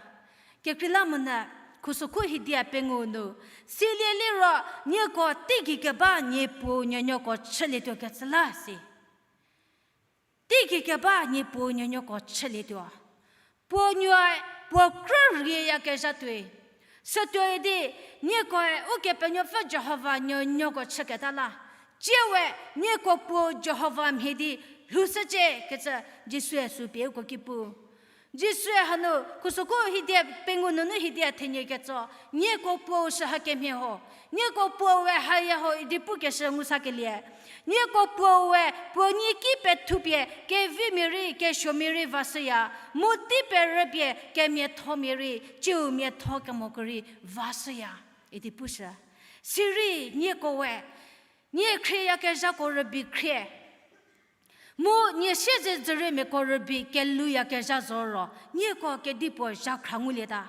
Kekreilamonyü, khusokhu hidia pengou nu, silie liro, nieko teigei keba niepuo nuonuoko chülietuo kecü la si. Teigei keba niepuo nuonuoko chülietuo. Puo nuoe puo krü rieyakezha tuoi. Sütuoi di, niekoe Ukepenuopfü Jihova nuonuoko chüketa la, tsie we nieko puo Jihova mhie di lhoushücie kecü Jisue sü pie uko ki pu. Jisue hanu khusokhu hidia pengou nunu hidia thenie ketso, nieko puou shü hakemhie ho, nieko puou we haya ho idi pukeshü ngu sakelie. Nieko puou we puo nyi ki pethupie kevimia rei kesuomia rei vashüya, mu tei perüpie kemiathomia rei, ciu miatho kemoko rei vashüya idi pushü. Sirei nieko we, nie khrieyakezhako rübei khrie, mu nie siezedzüriemiako rübei kelouyakezha zo ro, nieko kedipuo zhakhra ngulieta.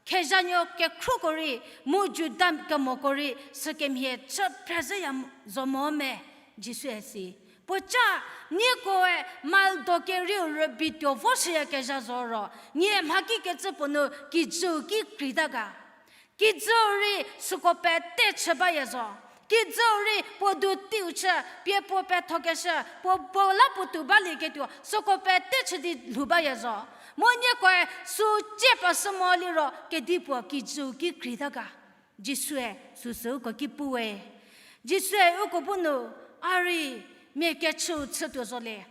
Kezhanuo kekhruko rei, mu Juda kemoko rei, sükemhie chü phrezhüya zo mo me, Jisue si. Puoca, niekoe maldo kerieu rübei tuo voshüyakezha zo ro, nie mhakikecü puo nu kijüu ki kreita ga. Kijüu rei süko pete chü baya zo. Kijüu rei puo du teiu chü, pie puo pethokeshü, puo puo la puo tuo balieketuo, süko pete chü di lhou baya zo. Mu niekoe sü cie pashü mo liro, kedipuo kijüu ki kreita ga. Jisue süsü uko ki pu we. Jisue uko bu nu, a rei mia kechüu chütuo zo le.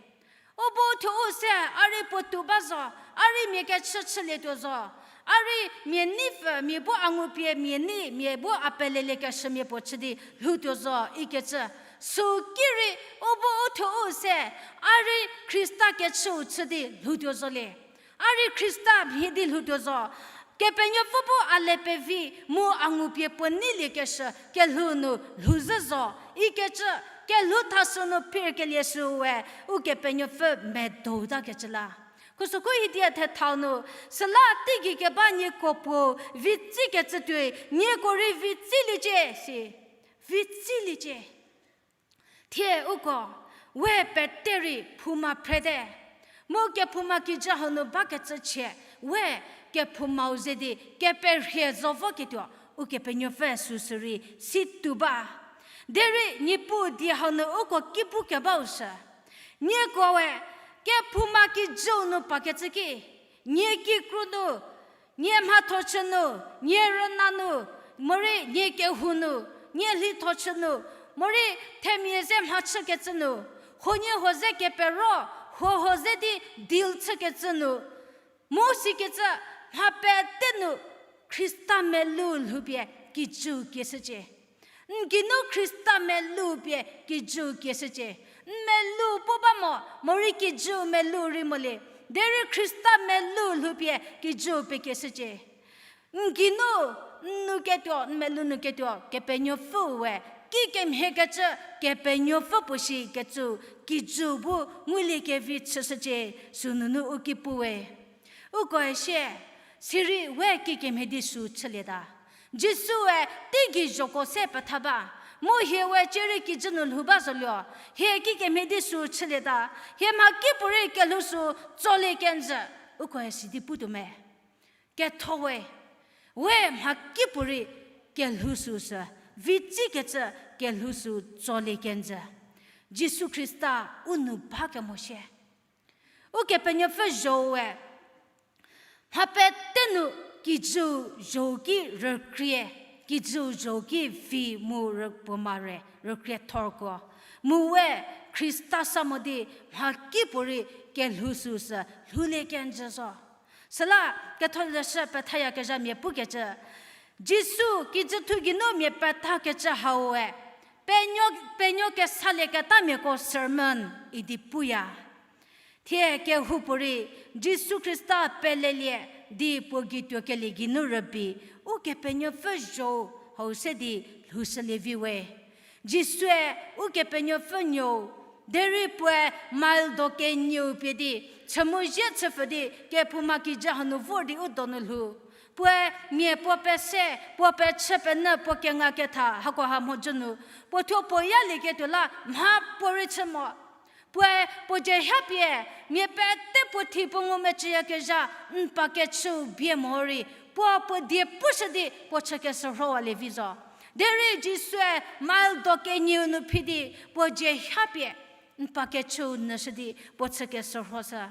U bu thuo u se, a rei puotou ba zo, a rei mia kechü chülietuo zo, a rei mia neipfü, mia bu a ngupie, mia nei, mia bu a peleliekeshümia puo chü di lhoutuo zo ikecü. Süki rei, u bu u thuo u se, a rei Khrista kechüu chü di lhoutuo zo le. A rei Khrista mhie di lhoutuo zo. Kepenuopfü bu a le pevi mu a ngupie puo neiliekeshü kelhou nu lhouzhü zo ikecü, kelhou thasü nu phirkelie süwe, Ukepenuopfü medoutakecü la. Khusokhu hidi a thethau nu, süla teigei keba nieko puo vitsikecü tuoi, nieko rei vitsiliecie si. Vitsiliecie. Thie uko, we pete rei phouma phrete. Mu kephouma kijü hau nu bakecü chie, we kephoumau ze di keperhie zo voketuo, Ukepenuopfü süsü rei si tuo ba. Derei Niepuu die hau nu uko ki pukebau sü, nieko we kephouma kijüu nu pakecü ki, nie kikru nu, nie mhatho chü nu, nie rüna nu, morei nie kehou nu, nie lhitho chü nu, morei themia ze mhachükecü nu, huoniehuo ze kepero, huohuo ze di deal chükecü nu, mu sikecü mha pete nu Khrista melou lhoupie kijüu kieshücie. N geinu Khrista melou pie kijüu kieshücie. N melou puo ba mo, morei kijüu melou rei mo le. Derei Khrista melou lhoupie kijüu pie kieshücie. N geinu, n nou ketuo, n melou nu ketuo, Kepenuopfü we, kikemhiekecü, Kepenuopfü puo shikecü, kijüu bu ngulie kevi chüshücie, sünunu u ki pu we. Ukoe sie, sirei we kikemhie di sü chülieta. Jisue teigei zhoko se petha ba, mu hie we cierei kijü nu lhou ba zolio, hie kikemhie di sü chülieta, hie mhakipuorei kelhou sü tsolie kenjü, ukoe sidi putuo me. Ketho we, we mhakipuorei kelhou sü sü, vitsükecü kelhou sü tsolie kenjü. Jisu Khrista u nu ba kemo shie. Ukepenuopfü zho-ue, mha pete nu kijüu zho ki rükrie, kijüu zho ki vi mu rüpuo mare rükrie thorko. Mu we Khrista sa mo di mhakipuorei kelhou sü sü lhoulie kenjü zo. Süla ketholeshü pethayakezhamia pukecü, Jisu kijüthu geinu mia pethakecü hau-e, penuo, penuo kesalieketamiako sermon idi puya. Thie kehoupuorei Jisu Khrista pelelie di puo gei tuokelie geinu rübei, Ukepenuopfü zho hau se di lhoushülie vi we. Jisue Ukepenuopfü nuou, derei puoe mile do kenieu pie di, chümuzhie chüpfü di, kephouma kijü hanu vor di u donu lhou. Puoe mia puo pese, puo pechü penyü, puo kenga ketha, hako ha mhodzü nu, puo thuo puo yalieketuo la mhapuorei chü mo. Puoe puo dzie hapie, mia pete puo thi puo ngumecüyakezha, n pa kechüu bie mo rei, puo puo die pushü di puo chükeshürhowalie vi zo. Derei Jisue mile do kenieu nu phi di, puo dzie hapie, n pa kechüu nyüshü di puo chükeshürhoshü.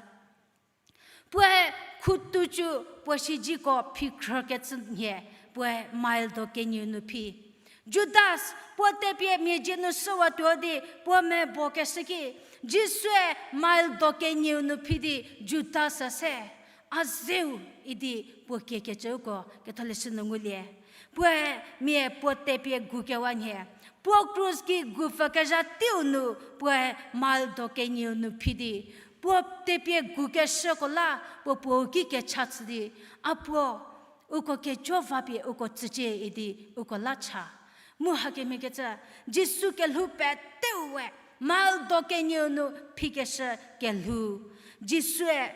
Puoe khutucu puo siedziko phikhrükecü nhie, puoe mile do kenieu nu phi. Judas, puo tepie mia dzie nu shüwatuo di puo mebokeshü ki, Jisue mile do kenieu nu phi di Judas se, a zeu idi puo kiekecüko ketholeshü nu ngulie. Puoe mia puo tepie gukewa nhie, puo krus ki gupfükezha teiu nu puoe mile do kenieu nu phi di, puo tepie gukeshüko la puo puou ki kecha chü di, a puo, uko kejo vapie uko tsücie idi uko la cha. Mu hakemhiekecü, Jisu kelhou peteu we mile do kenieu nu phikeshü kelhou. Jisue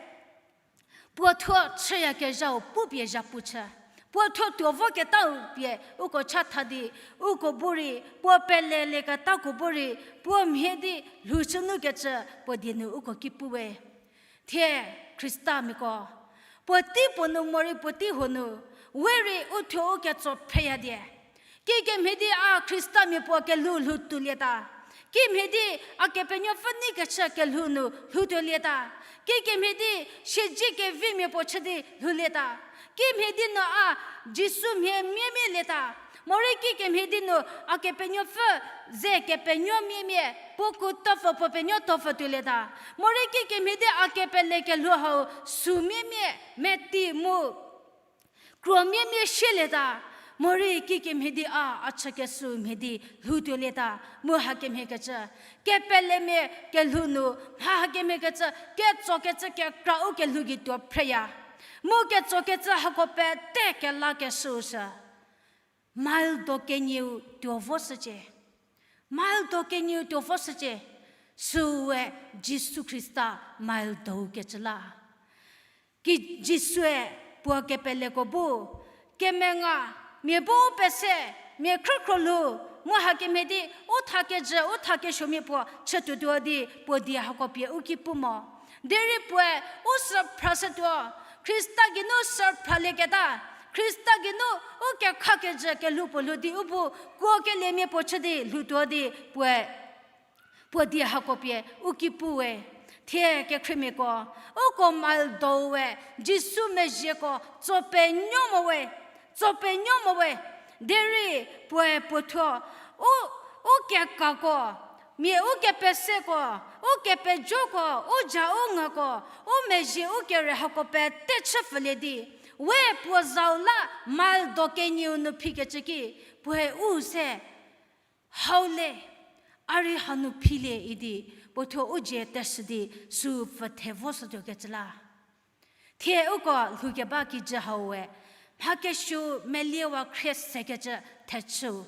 puo thuo chüyakezhau pupie zhapu chü. Puo thuo tuo voketau pie uko chatha di, uko bu rei, puo pelelieketako bu rei, puo mhie di lhoushünukecü puo die nu uko ki pu we. Thie Khristamiako, puotei puo nu morei puotei huo nu, we rei u thuo u ketso phreya die. Kikemhie di a Khristamia puo kelhou lhou tuolieta. Kimhie di a Kepenuopfü neikechü kelhou nu lhou tuolieta. Kikemhie di siedzi kevimia puo chü di lhoulieta. Kimhie di no a Jisu mhie mia mia lieta. Morei kikemhie di nu a Kepenuopfü ze kepenuo miemia, puo ku topfü puo penuo topfü tuolieta. Morei kikemhie di a kepele kelhou hau su miemia, meti mu kro miemia sielieta. Morei kikemhie di a, a chükeshü mhie di lhou tuolieta, mu hakemhie kecü. Kepelemia kelhou nu, mha hakemhie kecü, ketsokecü kekra u kelhou gei tuo phreya. Mu ketsokecü hako pete kelakeshüu sü mile do kenieu tuo voshücie. Mile do kenieu tuo voshücie. Süue Jisu Khrista mile dou kecü la. Ki Jisue puo kepeleko bu, kemenga, mia bu pese, mia khrükhro lhou, mu hakemhie di, u thakejü, u thakesuomia puo chütuotuo di, puo die hako pie u ki pu mo. Derei puoe, u sü phrashütuo, Khrista geinu sü phralieketa, Khrista geinu u kekhakejü kelhou puo lhou di u bu, kuokeliemia puo chü di lhoutuo di, puoe puo die hako pie u ki pu we. Thie kekhriemiako, uko mile dou-e, Jisu mezhieko tso penuo mo we, tso penuo mo we. Derei puoe puothuo, u, u kekako, mia u kepeseko, u kepejoko, u ja u ngako, u mezhie u kere hako pete chü pfülie di, we puo zau la mile do kenieu nu phikecü ki, puoe u se, hau le, a rei hanu philie idi, puothuo u dzie teshü di, sü pfüthe voshütuokecü la. Thie uko lhoukeba kijü hau we, mha kesuo meliewa khrie sekecü thechüu.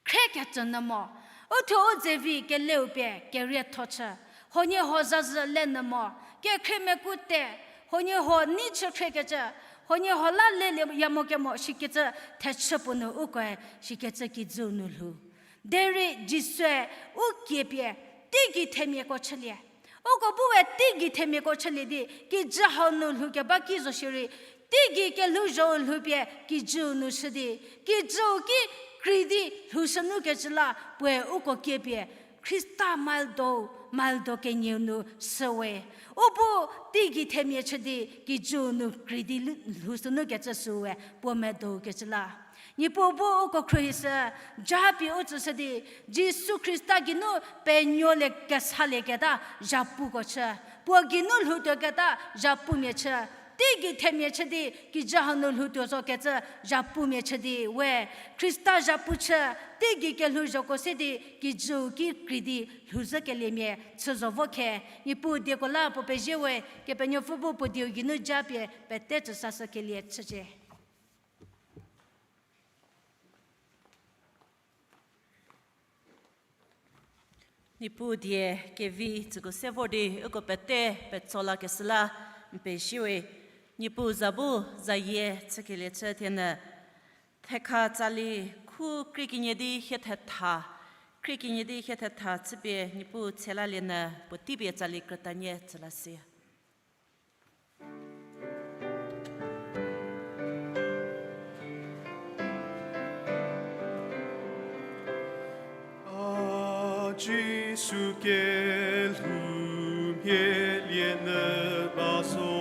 Khriekecü nyü mo, uthuo u dzevi keleu pie kerietho chü, huoniehuo zazü le nyü mo, kekhrie meku te, huoniehuo nei chü khriekecü, huoniehuo la lelie ya mo kemo shikecü thechü puo nu ukoe shikecü kijüu nu lhou. Derei Jisue u kie pie teigei themiako chülie. Uko bu we teigei themiako chülie di, kijü hau nu lhoukeba ki zo shierei, teigei kelhouzhou lhou pie kijüu nu shü di, kijüu ki krei di lhoushünukecü la puoe uko kie pie, Khrista mile dou, mile do kenieu nu shü we. U bu teigei themia chü di kijüu nu krei di lhou, lhoushünukecü süu we puo medoukecü la. Niepuu bu uko khruohishü, japie u tsüshü di, Jisu Khrista geinu penuolie kesalieketa zhapuko chü, puo geinu lhoutuoketa zhapumia chü, teigei themia chü di kijü hanu lhoutuo zokecü zhapumia chü di we, Khrista zhapu chü, teigei kelhouzhoko se di kijüu ki krei di lhouzhükeliemia chü zo vo khe, Niepuu dieko la puo pezie we, Kepenuopfü bu puo dieu geinu japie pete tsüsashükelie chücie. Niepuu die kevi tsüko se vor di uko pete petso lakeshü la n pezie we. Niepuu za bu zayie chükelie chü thienyü, thekha tsali khu krie kenie di hie thetha, krie kenie di hie thetha chüpie Niepuu tshe lalie nyü puotei pie tsali krütanie tsü la si. A Jisu kelhou mhielie nyü ba zo,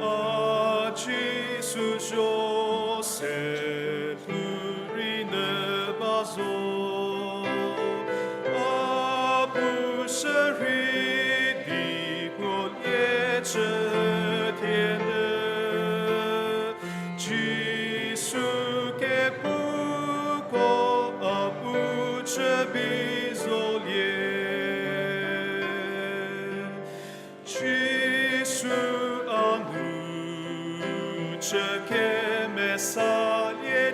a Jisu zho se lhou rei nyü ba zo, a bu shürei di puo lie chü thienyü, Jisu kepuko a bu chübi zolie. Jisu a nu chü kemesalie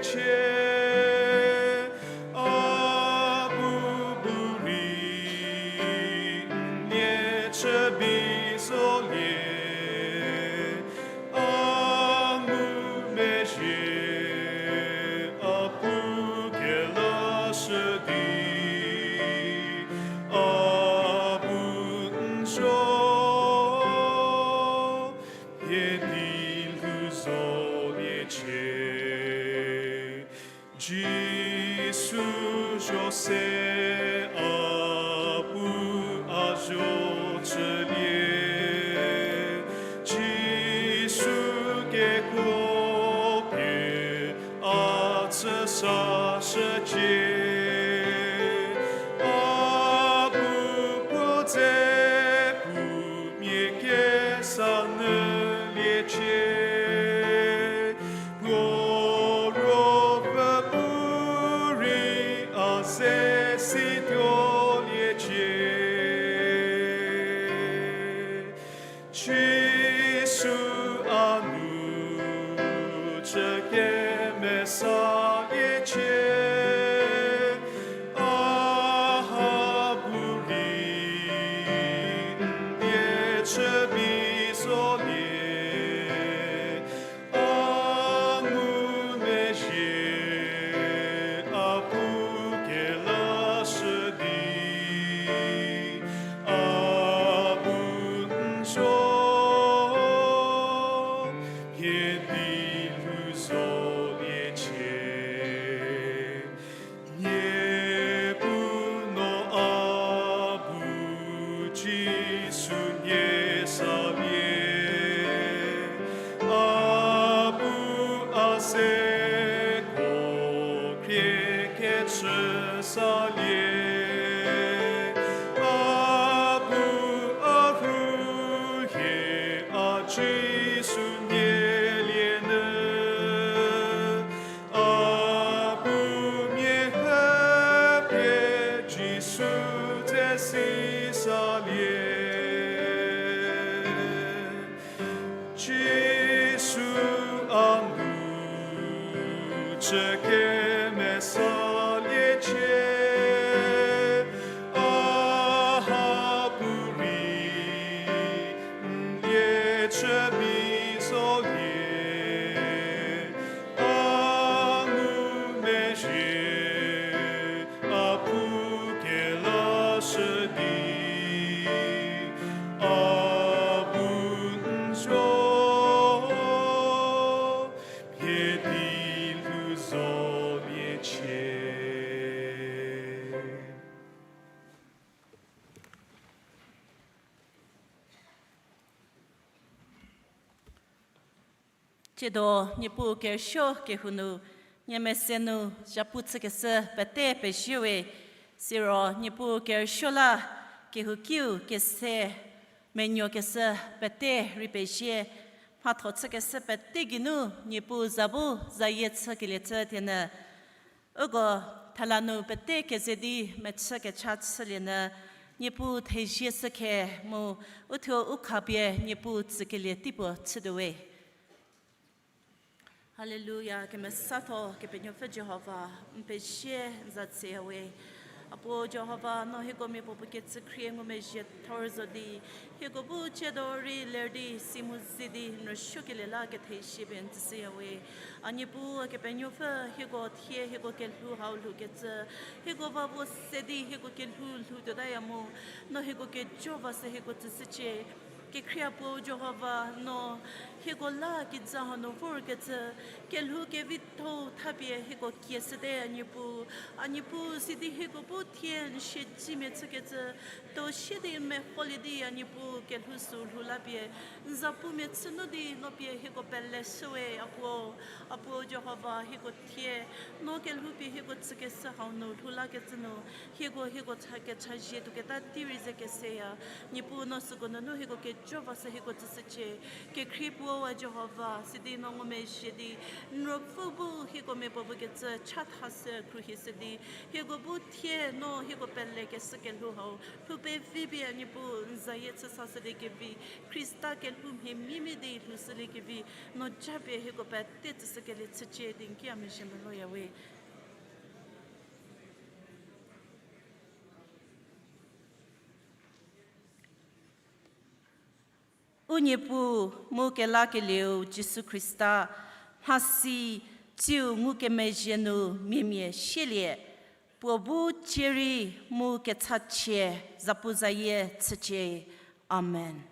cie, a bu bu rei n lie chübi zolie, a ngumezhie a pu kelashü di, a bu n zo hie di lhou zolie cie. Jisu zho se a pu a zho chülie, Jisu kekuo pie Sa shücie, a bu puo dze pu mia kesa nyü liecie, puo ruopfü pu rei a ze si tuoliecie. Jisu a nu chü kemesaliecie, a ha bu rei n die chü bi zolie, a ngumezhie, a pu kelashü di, a bu n zo, hie di lhou zoliecie. Niepuu no a bu Jisu nie salie, a bu a zeko khrie kechü salie, a bu a rhu hie a Jisu nie lie nyü, a bu mia hepie Jisu dze si salie. Jisu a nu chü kemesaliecie, a ha bu rei n die chü bi zolie, a ngumezhie, a pu kelashü di, a bu n zo, hie di lhou zoliecie. Tsiedo Niepuu kerüsuo kehou nu, nie mese nu zhapu chükeshü pete pezie we, siro Niepuu kerüsuo la kehoukiu kese menuokeshü pete rei pezie, mhatho chükeshü pete geinu Niepuu za bu zayie chükelie chü thienyü. Uko thela nu pete keze di mechü kecha chülienyü, Niepuu thezie shükhe mu uthuo u khapie Niepuu tsükelie teipuo chütuo we. Haleluya, kemesatho Kepenuopfü Jihova, n pezie n za tseya we. A puo Jihova, no hieko miapuopuo kecü khrie ngumezhie thor zo di, hieko bu tsiedo rei ler di si mu ze di n rüsuokelie la kethezie pie n tsüshüya we. A Niepuu Kepenuopfü, hieko thie hieko kelhou hau lhoukecü, hieko va vo se di hieko kelhou lhou tuotaya mu, no hieko kejo va se hieko tsüshücie. Kekhrie puo Jihova, no hieko la kijü hanu vorkecü, kelhou kevitho thapie hieko kieshüte a Niepuu. A Niepuu, sidi hieko bu thie n siedzemia chükecü, tuo sie di n meholie di a Niepuu kelhou süu lhou lapie, n zapumia chü nu di no pie hieko peleshü we a puo. A puo Jihova, hieko thie no kelhou pie hieko tsükeshü hau nu lhou lakecü nu, hieko hieko cha kechazie tuoketa tei rei ze keseya. Niepuu, no süko nunu hieko kejo va se hieko tsüshücie. Kekhrie puo a Jihova, sidi no ngumezhie di n Ruopfü bu hieko miapuopuo kecü chathashü khruohishü di, hieko bu thie no hieko pelekeshü kelhou hau lhou pevi pie a Niepuu n zayie chüsashü di kevi, Khrista kelhou mhie mimia di lhoushülie kevi, no japie hieko pete tsüshükelie chücie di n ki a mezhie meloya we. U Niepuu mu kelakelieu Jisu Khrista, mhasi tsiu ngukemezhie nu miamia sielie, puo bu cie rei mu kechachie zapuzayie chücie. Amen.